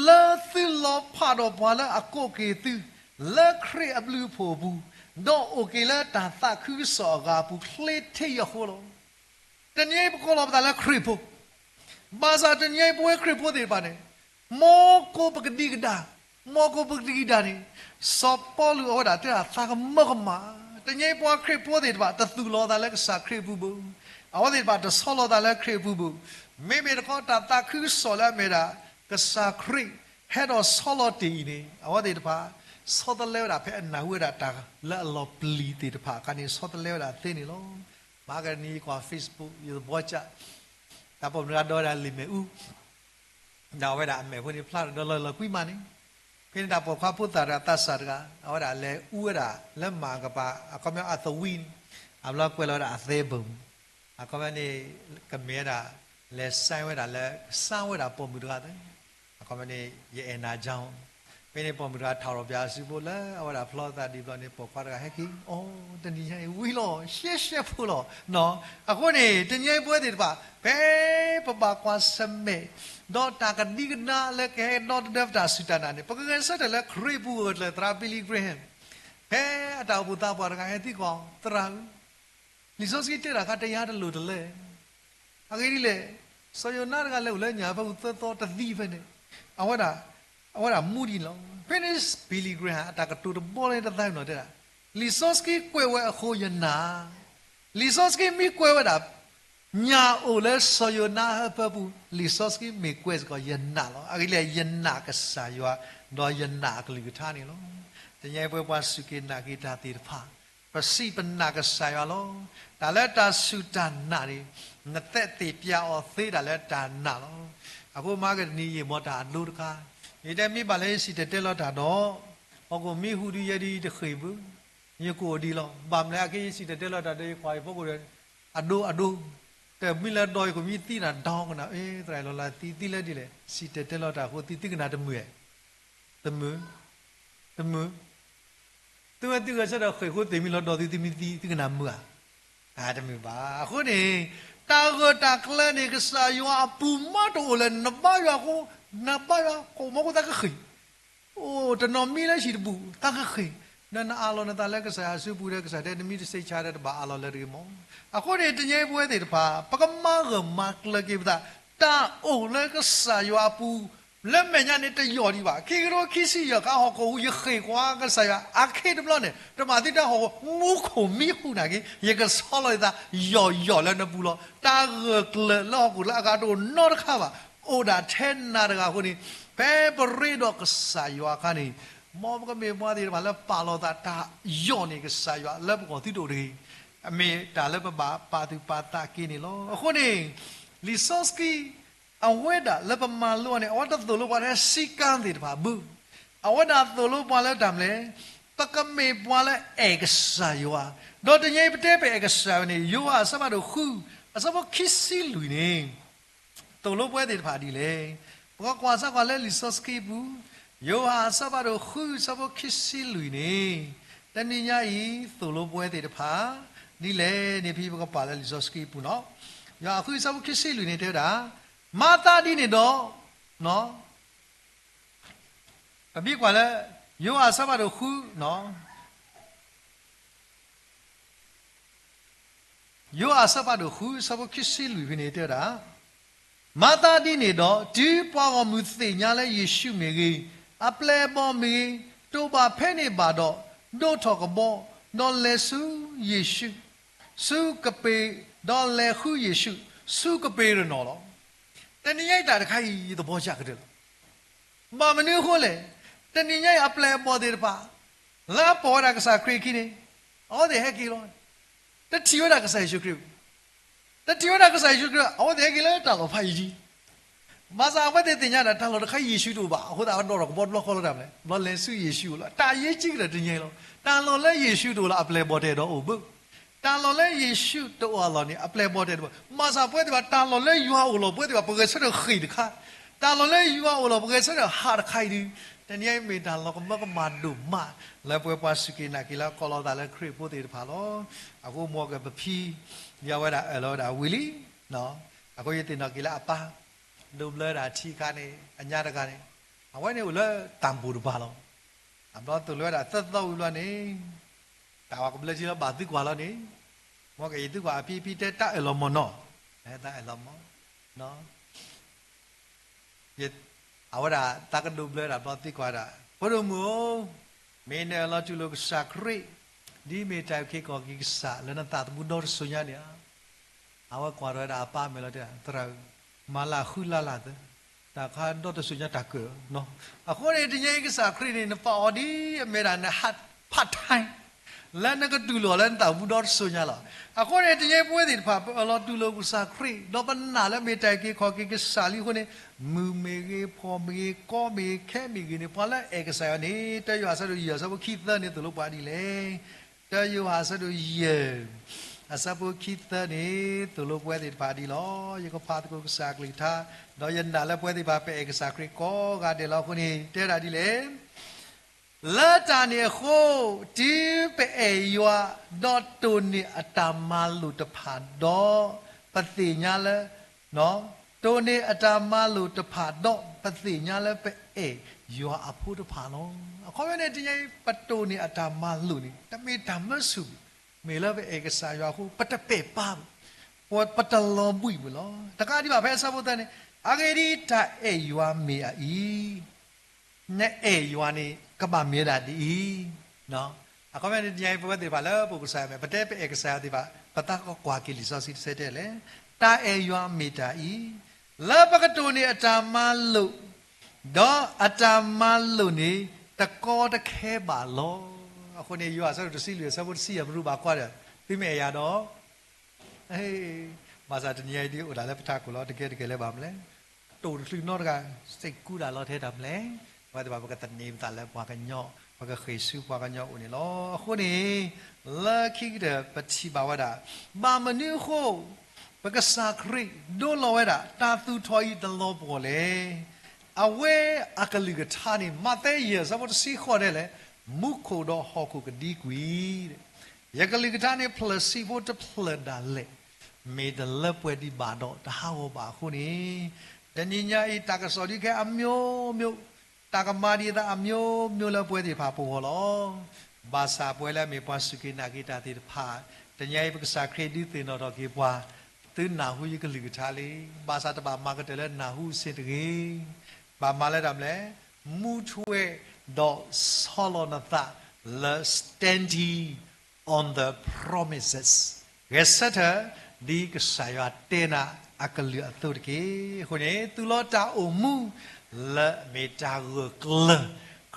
လၢသုလီၤဖးဒီးပှၤလၢအကိးက့ၤသု လၢခရံာ်အဘျုးအဖှိၣ်အပူၤ, ဒီးအိၣ်က့ၤလၢတၢ်သးခုကစီၣ်အဂၤအပူၤ ချ့ထီၣ်ယဃိလီၤ. တနံၤအံၤပကိးလီၤပသးလၢခရံာ်ဖိ, ဘၣ်ဆၣ်တနံၤအံၤပဝဲခရံာ်ဖိသ့ၣ်တဖၣ်န့ၣ် မ်ကိးပကဒံကဒါ, မ်ကိးပကဒံကဒါန့ၣ်, စီၤပီလူးအဝဲဒၣ်တဲဒၣ်သးကမၢကမၣ်, တနံၤအံၤပှၤခရံာ်ဖိသ့ၣ်တဖၣ် တသူၣ်လီၤသးလၢကစၢ်ခရံာ်အပူၤဘၣ်, အဝဲသ့ၣ်တဖၣ်တဆီလီၤသးလၢခရံာ်အပူၤဘၣ်, မ့မ့ၢ်တခီတၢ်သးခုကစီၣ်လၢအမ့ၢ်ဒၣ် ကစၢ်ခရံာ် ဟဲဒီးဆီလီၤတ့ၢ်အံၤန့ၣ် အဝဲသ့ၣ်တဖၣ် ဆီတလဲဝဲဒၣ်ဖဲအနၢ်ဟူဝဲဒၣ်တၢ်လၢအလီၤပျံၤသ့ၣ်တဖၣ်အခါန့ၣ် ဆီတလဲဝဲဒၣ်သ့န့ၣ်လီၤ. မဟါကနံၤယကွၢ် Facebook ယသဘီကၠး တၢ်ပိာ်မုၣ်တဂၤဒီးဝဲဒၣ်လံာ်မဲာ်အူ ဒီးအဝဲဒၣ်အမဲာ်ဖိန့ၣ်ဖျါဒီးလီၤလီၤကွံမးန့ၣ်, ဖဲန့ၣ်တၢ်ပိာ်ခွါဖိသၣ်တဂၤသးစၢ်တဂၤ အဝဲဒၣ်လဲၤအူဝဲဒၣ်လၢမၤကပၤ အခီပညီအသဝံန့ၣ်, အဘျီကွဲးလီၤဝဲဒၣ်အသဲဘၢၣ်မူ, အခီပညီန့ၣ် ကမ့ၢ်ဝဲဒၣ် လဲၤစါဝဲဒၣ်လၢ စါဝဲဒၣ်ပိာ်မုၣ်တဂၤသၢ အခီပညီန့ၣ် ယအဲၣ်နၤကၠီ, ဖဲန့ၣ်ပိာ်မုၣ်တဂၤထးထီၣ်ပၠးစုဖိလၢ အဝဲဒၣ်ဖျီသးဒံးဘျီန့ၣ် ပိာ်ခွါတဂၤဟဲက့ၤ, အိ တနံၤညါအံၤဝံၤလီၤ ရှဲရှဲဖိလီၤ. အဃိန့ၣ် တနံၤညါအံၤပဝဲသ့ၣ်တဖၣ် ဖဲပဘၣ်ကွၢ်ဆၢၣ်မဲာ် ဒီးတၢ်ကဒံကဒါလၢကဟဲဒီသဒၢပတၢ်စူၢ်တၢ်နာ်န့ၣ် ပကဂဲၤဆၢထၢၣ်လၢခရံာ်ပူၤဂၢၢ်ကျၢၤသရၣ် Billy Graham, ဖဲအတၢ်အိၣ်ဖှိၣ်သးပှၢ်တဂၤဟဲသံကွၢ် သရၣ်ဧၢ လံာ်စီဆှံတဲတၢ်အခါ တယါတလိၤတလဲၣ်. အဂ့ၢ်ဒ်လဲၣ်, စီၤယိၤနါတဂၤလဲၤအိၣ်လၢညၣ်အဖၢပူၤသၢသီတသံဖဲန့ၣ်, အဝဲဒၣ်, အဝဲဒၣ်မူဒံးလီၤ. ဖဲန့ၣ် Billy Graham အတၢ်ကတိၤတဘီလၢတသးနီၤတဲဒၣ်, လံာ်စီဆှံကွဲးဝဲအဃိယနာ်, လံာ်စီဆှံမ့ၢ်ကွဲးဝဲဒၣ် ညၣ်အိၣ်လၢစီၤယိၤနါဟၢဖၢပူၤ, လံာ်စီဆှံမ့ၢ်ကွဲးစ့ၢ်ကီးယနာ်လီၤ. အဂ့ၢ်ဒ်လဲၣ်, ယနာ်ကစၢ်ယွၤ, ဒီးယနာ်အကလုၢ်ကထါန့ၣ်လီၤ. တနံၤအံၤပဝဲပှၤစူၢ်က့ၤနာ်က့ၤတၢ်သ့ၣ်တဖၣ်, ပစံးပနာ်ကစၢ်ယွၤလီၤ. တၢ်လၢတၢ်စူၢ်တၢ်နာ်န့ၣ်, နသက်သေပြအီၤသ့ဒၣ်လၢတၢ်နာ်လီၤ. အဃိမၤကတနံၤယံာ်မီၤတၢ်အဒိတခါ, ယတဲမ့ၢ်ဘၣ်လၢယစံၣ်တဲၤတဲလီၤတၢ်ဒီး, ဟီၣ်ခိၣ်မ့ၢ်ဟူးဒုးယဲဒုးယတဃ့ၢ်ဘၣ်, ယကိၢ်ဒံးလီၤ. ဘၣ်မနုၤအဃိယစံၣ်တဲၤတဲလီၤတၢ်ဒီးယကွၢ်ယဖီခိၣ်ဒီး, အဒိအဒိ, တမ့ၢ်လၢဒီးယကိၢ်မ့ၢ်သံနၤဒီကနၣ်, အ့ သရၣ်လီၤလၢသံသံလၢဒ်လဲၣ်, စံၣ်တဲၤတဲလီၤတၢ်အဃိသံသုကနၣ်တမုာ်ဧါ, တမုာ်, တမုာ် သုဝဲသုဂဲၤဆၢထၢၣ်ဃ့ၢ်ဃိသ့ၣ်မံၤလီၤဒီးသုသုမံၤသံသုကနၣ်မုာ်ဧါ, တမုာ်ဘၣ်. အဃိန့ၣ်, တၢ်ဂၢၢ်တၢ်ကျၢၤန့ၣ် ကစၢ်ယွၤအပူၤမးတအိၣ်လၢၤ, နဘါယွၤဃိ, နဘါယွၤကိၣ်မီခိၣ်သးကဃ့ၢ်, အိၣ်တနီၤမံလၢဟံၣ်တဘူၣ်သးကဃ့ၢ်, နနအးလီၤနသးလၢကစၢ်ယွၤစုပူၤဒီး ကစၢ်တဲနမံတစ့ဆါဒီးတဘၣ်အးလီၤလၢၤတဂ့ၤမီၤ. အဃိန့ၣ် တနံၤအံၤပဝဲသ့ၣ်တဖၣ် ပကမၤဂၢၢ်မၤကျၢၤက့ၤပသး, တၢ်အိၣ်လၢကစၢ်ယွၤအပူၤ လၢမဲာ်ညါန့ၣ်တယီၢ်ဒံးဘၣ်. ခံကထိခံဆံယဲၢ်ခါဟီၣ်ခိၣ်ဟူး ယဃ့ၢ်ကွၢ်ကစၢ်ယွၤအခံတဘျီန့ၣ် တမၤသုတၢ်ဟီၣ်ခိၣ်မူခိၣ်မံဟူးနာ်က့ ယကဆီလီၤယသး ယီၢ်ယီၢ်လၢနပူၤလီၤ. တၢ်ဂၢၢ်ကျၢၤလၢဟီၣ်ခိၣ်လၢအဂၤတအိၣ်နီတခါဘၣ်, အိၣ်ဒၣ်ထဲနၤတဂၤအဃိန့ၣ်, ဖဲပရ့ဒီးကစၢ်ယွၤအခါန့ၣ်, မ်ပကမ့ၢ်ပှၤသ့ၣ်တဖၣ်လၢပာ်လီၤသးတၢ်ယီၢ်န့ၣ် ကစၢ်ယွၤလၢပဂီၢ်သုတအိၣ်တဂ့ၤ, အမ့ၢ်တၢ်လၢပဘၣ်ပာ်သူၣ်ပာ်သးက့ၤန့ၣ်လီၤ. အဃိန့ၣ်, လံာ်စီဆှံ အဝဲဒၣ်လၢပမၤလိအီၤန့ၣ် အဝဲတသိၣ်လိပှၤထဲစည်းကမ်းသ့ၣ်တဖၣ်ဘၣ်, အဝဲဒၣ်သိၣ်လိပှၤလၢတၢ်မနုၤလဲၣ်, ပကမ့ၢ်ပှၤလၢအဲၣ်ကစၢ်ယွၤ, ဒီးတနံၤအံၤပတဲပအဲၣ်ကစၢ်ယွၤန့ၣ် ယိၤဟၣ်အဆၢဖးဒိၣ်ဃု အဆၢဖိခံဆံလွံၢ်န့ၣ် သိၣ်လိပဝဲသ့ၣ်တဖၣ်ဒ်လဲၣ်. ပကကွၢ်စ့ၢ်ကီးလၢလံာ်စီဆှံပူၤ, ယိၤဟၣ်အဆၢဖးဒိၣ်ဃု အဆၢဖိခံဆံလွံၢ်န့ၣ်, တနံၤညါအံၤ သိၣ်လိပဝဲသ့ၣ်တဖၣ် ဒ်လဲၣ်န့ၣ် ဖဲပကပာ်လၢလံာ်စီဆှံပူၤနီၤ. ယိၤဟၣ်ဃု အဆၢဖိခံဆံလွံၢ်န့ၣ် တဲဝဲဒၣ်, မၤသးဒ်န့ၣ်ဒီး, ပမ့ၢ်ကွၢ်လၢ ယိၤဟၣ်အဆၢဖးဒိၣ်ဃု ယိၤဟၣ်အဆၢဖးဒိၣ်ဃု အဆၢဖိခံဆံလွံၢ်ဖဲန့ၣ်တဲဝဲဒၣ်, မၤသးဒ်န့ၣ်ဒီး တုၤပှၤဂီၢ်မုၢ်သ့ၣ်ညါလၢယ့ၣ်ၡူးမ့ၢ်ဂ့ၤ, အပျဲၢ်အဘီၣ်မ့ၢ်ဂ့ၤ, တအိၣ်ဘၣ်ဖဲန့ၣ်ဘၣ်ဒီး, ဒိးထီၣ်ကဘီ, ဒီးလဲၤဆူယ့ၣ်ၡူး, ဆူကပ့ၤ, ဒီးလဲၤဃုယ့ၣ်ၡူး, ဆူကပ့းရနီၣ်လီၤ. တနံၤညါအံၤတၢ်တခါအံၤ ယသဘောကျကတၢၢ်လီၤ. ဘၣ်မနုၤအဃိလဲၣ်, တနံၤညါအံၤအပျဲၢ်အဘီၣ်သ့ၣ်တဖၣ် လၢအပိာ်ဝဲဒၣ်ကစၢ်ခရံာ်အခံန့ၣ်, အဝဲသ့ၣ်ဟဲက့ၤလီၤ. တထံၣ်ဝဲဒၣ်ကစၢ်ယ့ၣ်ၡူးခရံာ်, တထံၣ်ဝဲဒၣ်ကစၢ်ယ့ၣ်ၡူးခရံာ် အဝဲသ့ၣ်ဟဲက့ၤလၢတၢ်လီၢ်ဖးယံၤ, ဘၣ်ဆၣ်အဝဲသ့ၣ်သ့ၣ်ညါဒၣ်တၢ်လီၢ်တခါယ့ၣ်ၡူးတအိၣ်ဘၣ်, အဃိသတးအဝဲဒိးထီၣ်ကဘီတဘျီဃီလီၤတၢ်မနုၤလဲၣ်, ဘျီလဲၤဆူယ့ၣ်ၡူးအအိၣ်လီၤ. တၢ်အရေးကြီးကတၢၢ်တနံၤညါအံၤလီၤ. တၢ်လီၢ်လၢယ့ၣ်ၡူးတအိၣ်လၢအပျဲၢ်အဘီၣ်တအဲၣ်ဒိးအိၣ်ဘၣ်. တၢ်လီၢ်လၢယ့ၣ်ၡူးတအိၣ်အလီၢ်န့ၣ် အပျဲၢ်အဘီၣ်တအဲၣ်ဒိးဘၣ်. ဘၣ်ဆၣ်ပဝဲသ့ၣ်တဖၣ် တၢ်လီၢ်လၢယွၤအိၣ်လီၤ ပဝဲသ့ၣ်တဖၣ်ပဂဲၤဆၢထၢၣ်ဃ့ၢ်တခါ, တၢ်လီၢ်လၢယွၤအိၣ်လီၤပဂဲၤဆၢထၢၣ်ဟးတခါအံၤဒီး, တနံၤအံၤမ့ၢ်တၢ်လီၤကမၢကမၣ်ဒိၣ်မး လၢပဝဲပှၤစူၢ်က့ၤနာ်က့ၤလၢအကိးလီၤသးလၢခရံာ်ဖိသ့ၣ်တဖၣ်လီၤ. အဃိမ်ကပဖံ ယဝဲဒၣ်အၢၣ်လီၤဝဲဒၣ်ဝံၤလံ, အဃိယသ့ၣ်နီၣ်က့ၤလၢအပၢ် ဒိးဘျၢဒၣ်ထံအခါန့ၣ် အညါတဂၤန့ၣ်, အဝဲန့ၣ်အိၣ်လၢတၢ်ဘိၣ်တဘၣ်လီၤ. အဘျီသိၣ်လိဝဲဒၣ်သၢသီဝံၤဘျီန့ၣ်, တၢ်ဝဲကဘျၢထံလၢဘၣ်သုကွၢ်လီၤန့ၣ်, မ်ကယသုကွၢ်အဖံဖံတဲတၢ်အၢၣ်လီၤမီၢ်နီၤ, တၢ်အၢၣ်လီၤမီၢ် အဝဲဒၣ်သးကဒိးဘျၢဒၣ်ဘျီသံကွၢ်ဒၣ်, ဖိဒိၣ်မုၣ်ဧၢ, မ့ၢ်နအၢၣ်လီၤတူၢ်လိာ်ကစၢ်ခရံာ် ဒ်မ့ၢ်တၢ်အုၣ်က့ၤခီၣ်က့ၤကစၢ်လၢနသးသမူဒီတစိၤညါန့ၣ်ဧါ. အဝဲကွၢ်ထီၣ်ဝဲဒၣ်အပၢ်မဲာ်လီၤတဲ, သရၣ်ဧၢ, မၤလၢအဃုလါလၢ်သၢ, တၢ်ခါဒီတစိၤညါတၢ်ကၢၣ်, အဃိန့ၣ် တနံၤအံၤကစၢ်ခရံာ်န့ၣ် နပာ်အီၤဒ်အမ့ၢ်ဒၣ်န part time လၢနကတူၢ်လိာ်လၢနသးသမူဒီတစိၤညါလီၤ. အဃိန့ၣ် တနံၤအံၤပဝဲသ့ၣ်တဖၣ် ပအၢၣ်လီၤတူၢ်လိာ်ကစၢ်ခရံာ် ဒီးပနာ်လၢမ့ၢ်တၢ်အုၣ်က့ၤခီၣ်က့ၤကစၢ်လံအဃိန့ၣ်, မုၢ်မ့ၢ်ဂ့ၤ, ဖှီၣ်မ့ၢ်ဂ့ၤ, ကီမ့ၢ်ဂ့ၤ, ခဲမ့ၢ်ဂ့ၤန့ၣ် ပှၤလၢအအဲၣ်ကစၢ်ယွၤန့ၣ် တၢယိၤဟၣ်အဆၢဒိၣ်ယဲၢ်အဆၢဖိခံသၢန့ၣ် သိၣ်လိပှၤဒ်လဲၣ်. တၢယိၤဟၣ်အဆၢဒိၣ်ယဲၢ် အဆၢဖိခံသၢန့ၣ် သိၣ်လိပဝဲသ့ၣ်တဖၣ်ဒ်လီၤ. ယကဖးသကိးကစၢ်အကလုၢ်ကထါ, ဒီးယနာ်လၢပဝဲသ့ၣ်တဖၣ် ပအဲၣ်ကစၢ်ခရံာ်ကိးဂၤဒဲးလီၤအဃိန့ၣ် တဲဒၣ်ဒ်လဲၣ်. လၢတၢ်န့ၣ်အဃိ, တုၤပအဲၣ်ယွၤ, ဒီးတိၢ်န့ၢ်အတၢ်မၤလိာ်တဖၣ်ဒီး, ပသ့ၣ်ညါလၢ, တိၢ်န့ၢ်အတၢ်မၤလိာ်တဖၣ်ဒီး ပသ့ၣ်ညါလၢပအဲၣ်ယွၤအဖိတဖၣ်လီၤ. အခီပညီန့ၣ် တနံၤအံၤ ပတိၢ်န့ၢ်အတၢ်မၤလိာ်န့ၣ် တမ့ၢ်တၢ်မၢဆူၣ်ဘၣ်. မ့ၢ်လၢပအဲၣ်ကစၢ်ယွၤအဃိ ပတပဲာ်ပာ်ဘၣ်, ပတလီၤဘှံးဘၣ်လီၤ. တကးဒံးဘၣ်ဖဲအဆၢဖိသၢန့ၣ်, အဂ့ၢ်ဒ်အံၤ, တၢ်အဲၣ်ယွၤမ့ၢ်အအံၤ, နအဲၣ်ယွၤန့ၣ် ကဘၣ်မ့ၢ်ဝဲဒၣ်ဒ်အံၤ. အခီပညီန့ၣ် တနံၤအံၤ ပဝဲသ့ၣ်တဖၣ်လၢပအိၣ်ကစၢ်ယွၤမဲာ် ပတဲပအဲၣ်ကစၢ်ယွၤသ့ၣ်တဖၣ် ပသးကကွၢ်က့ၤလံာ်စီဆှံတဆၢတဲလဲၣ်, တၢ်အဲၣ်ယွၤမ့ၢ်တၢ်အံၤ, လၢပကတိၢ်န့ၢ်အတၢ်မၤလိာ် ဒီးအတၢ်မၤလိာ်န့ၣ် တကီတခဲဘၣ်လီၤ. အဃိန့ၣ် ယိၤဟၣ်အဆၢဒိၣ်တဆံလွံၢ်အဆၢဖိတဆံယဲၢ် ပရူးဘၣ်ကွၢ်ဒီး သုမ့ၢ်အဲၣ်ယၤဒီး ဘၣ်ဆၣ်တနံၤအံၤဒ်အိၣ်တၢ်လၢပထးခိၣ်လီၤ. တကဲတကဲလၢဘၣ်မနုၤလဲၣ်, တိၢ်တချုးနီတဂၤ စံးကူတၢ်လီၤထဲတၢ်မနုၤလဲၣ်. ပဝဲသ့ၣ်တဖၣ် ပကသန့ၤပသးလၢပှၤကညီ, ပကဃ့ၢ်ဆူပှၤကညီအအိၣ်န့ၣ်လီၤ. အဃိန့ၣ် လၢခံကတၢၢ်ပထံၣ်ဘၣ်ဝဲဒၣ် ဘၣ်မနုၤအဃိ ပကစၢ်ခရံာ်ဒိလီၤဝဲဒၣ် တၢ်သူၣ်ထီၣ်အံၤတလီၤပှီၢ်လဲၣ်. အဝဲအကလုၢ်ကထါန့ၣ် မးသဲယဲၢ်အဆၢဖိတဆံဃိးတဲလဲၣ်, မူခိၣ်ဒီးဟီၣ်ခိၣ်ကဒံကွံာ် ယကလုၢ်ကထါန့ၣ် ဖျၢၣ်ဆံးဖိတဖျၢၣ်ဒၣ်လဲာ် မ့ၢ်တလၢပှဲၤဒံးဘၣ်ဒီး တဟးဂီၤဘၣ်အဃိန့ၣ်, တနံၤညါအံၤ တၢ်ကစီၣ်ဒုးခဲအမျိုးမျိုး, တၢ်ကမၤဒံးအသးအမျိုးမျိုးလၢပဝဲသ့ၣ်တဖၣ်ပဂီၢ်လီၤ. ဘၣ်ဆၣ်ပဝဲလၢအမ့ၢ်ပှၤစူၢ်က့ၤနာ်က့ၤတၢ်သ့ၣ်တဖၣ်, တနံၤအံၤ ပကစၢ်ခရံာ်ဒုးသ့ၣ်နီၣ်ထီၣ်က့ၤပှၤ, သုနၢ်ဟူယကလုၢ်ကထါလံ. ဘၣ်ဆၣ်တဘၣ်မၤကတၢၢ်လၢနၢ်ဟူအဆ့တဂ့ၤ, ဘၣ်မၤလၢတၢ်မနုၤလဲၣ်, မူထွဲဒီးဆီလီၤနသးလၢ standing on the promises, ဂဲၤဆၢထၢၣ် ဒ်ကစၢ်ယွၤတဲနၤအကလုၢ်အသိးတက့ၢ်. အဃိန့ၣ် သူၣ်လီၤတၢ်အိၣ်မူလၢအမ့ၢ်တၢ်ဂၢၢ်ကျၢၤ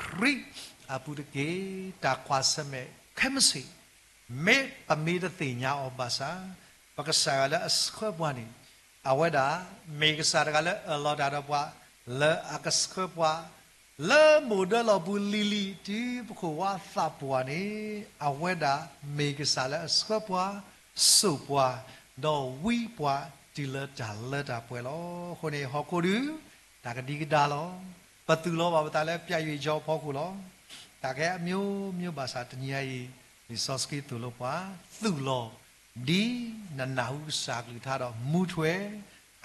ခရံာ်အပူၤတက့ၢ်. တၢ်ကွၢ်ဆၢၣ်မဲာ်ခဲမုၢ်ဆ့ၣ် မ့ၢ်ပမ့ၢ်တသ့ၣ်ညါအီၤဘၣ်ဆၣ်, ပကစၢ်ယွၤလၢအဆှၢပှၤန့ၣ် အဝဲဒၣ်မ့ၢ်ကစၢ်တဂၤလၢအအၢၣ်လီၤတၢ်ဒီးပှၤ, လၢအကဆှၢပှၤ လၢမိၢ်ဒၢလီၢ်ပူၤလံၤလံၤ တုၤပခိၣ်ဝါသးပှၢ်န့ၣ်, အဝဲဒၣ်မ့ၢ်ကစၢ်လၢအဆှၢပှၤ, စိာ်ပှၤ, ဒီးဝံပှၤတုၤလၢတၢ်လၢတၢ်ပှဲၤလီၤ. အဃိန့ၣ် ဟီၣ်ခိၣ်ဒုး တၢ်ကဒံကဒါလီၤ. ပသူၣ်လီၤဘၣ်ပသးလၢပျးယွၤအီၤဖီခိၣ်လီၤ. တၢ်ခဲအမျိုးမျိုးဘၣ်ဆၣ်တနံၤအံၤ, လံာ်စီဆှံသိၣ်လိပှၤ, သူၣ်လီၤ ဒ်နနၢ်ဟူကစၢ်ကလုၢ်ကထါဒီးမူထွဲ,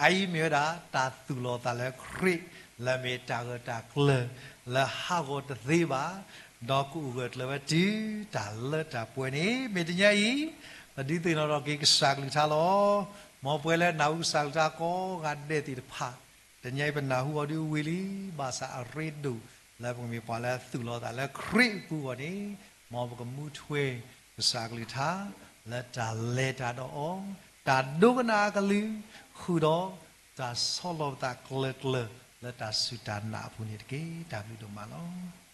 အအံၤမ့ၢ်ဝဲဒၣ်တၢ်သူၣ်လီၤသးလၢခရံာ် လၢမ့ၢ်တၢ်ဂၢၢ်တၢ်ကျၢၤ လၢဟးဂီၤတသ့ဘၣ်, ဒီးကအိၣ်ဂၢၢ်ကျၢၤဝဲတုၤတၢ်လၢတၢ်ပှဲၤန့ၣ်, မ့ၢ်တနံၤအံၤ ပဒုးသ့ၣ်နီၣ်ထီၣ်က့ၤကစၢ်ကလုၢ်ကထါလီၤ. မ်ပဝဲလၢနၢ်ဟူကစၢ်ကလုၢ်ကထါကိးဂၤဒဲးသ့ၣ်တဖၣ်, တနံၤအံၤပနၢ်ဟူအီၤဒ်ဝံၤလံ, ဘၣ်ဆၣ်အရ့ဒိၣ်လၢပကမ့ၢ်ပှၤလၢသူၣ်လီၤသးလၢခရံာ်အပူၤအဂီၢ်န့ၣ်, မ်ပကမူထွဲကစၢ်ကလုၢ်ကထါ လၢတၢ်လဲၤတၢ်ဒီးအီၤ, တၢ်ဒိကနၣ်အကလုၢ်, ဃုာ်ဒီးတၢ်ဆီလီၤပသးကျၢၤကျၢၤ လၢတၢ်စူၢ်တၢ်နာ်အပူၤန့ၣ်တက့ၢ်. တၢ်ဘျုးဒိၣ်မးလီၤ.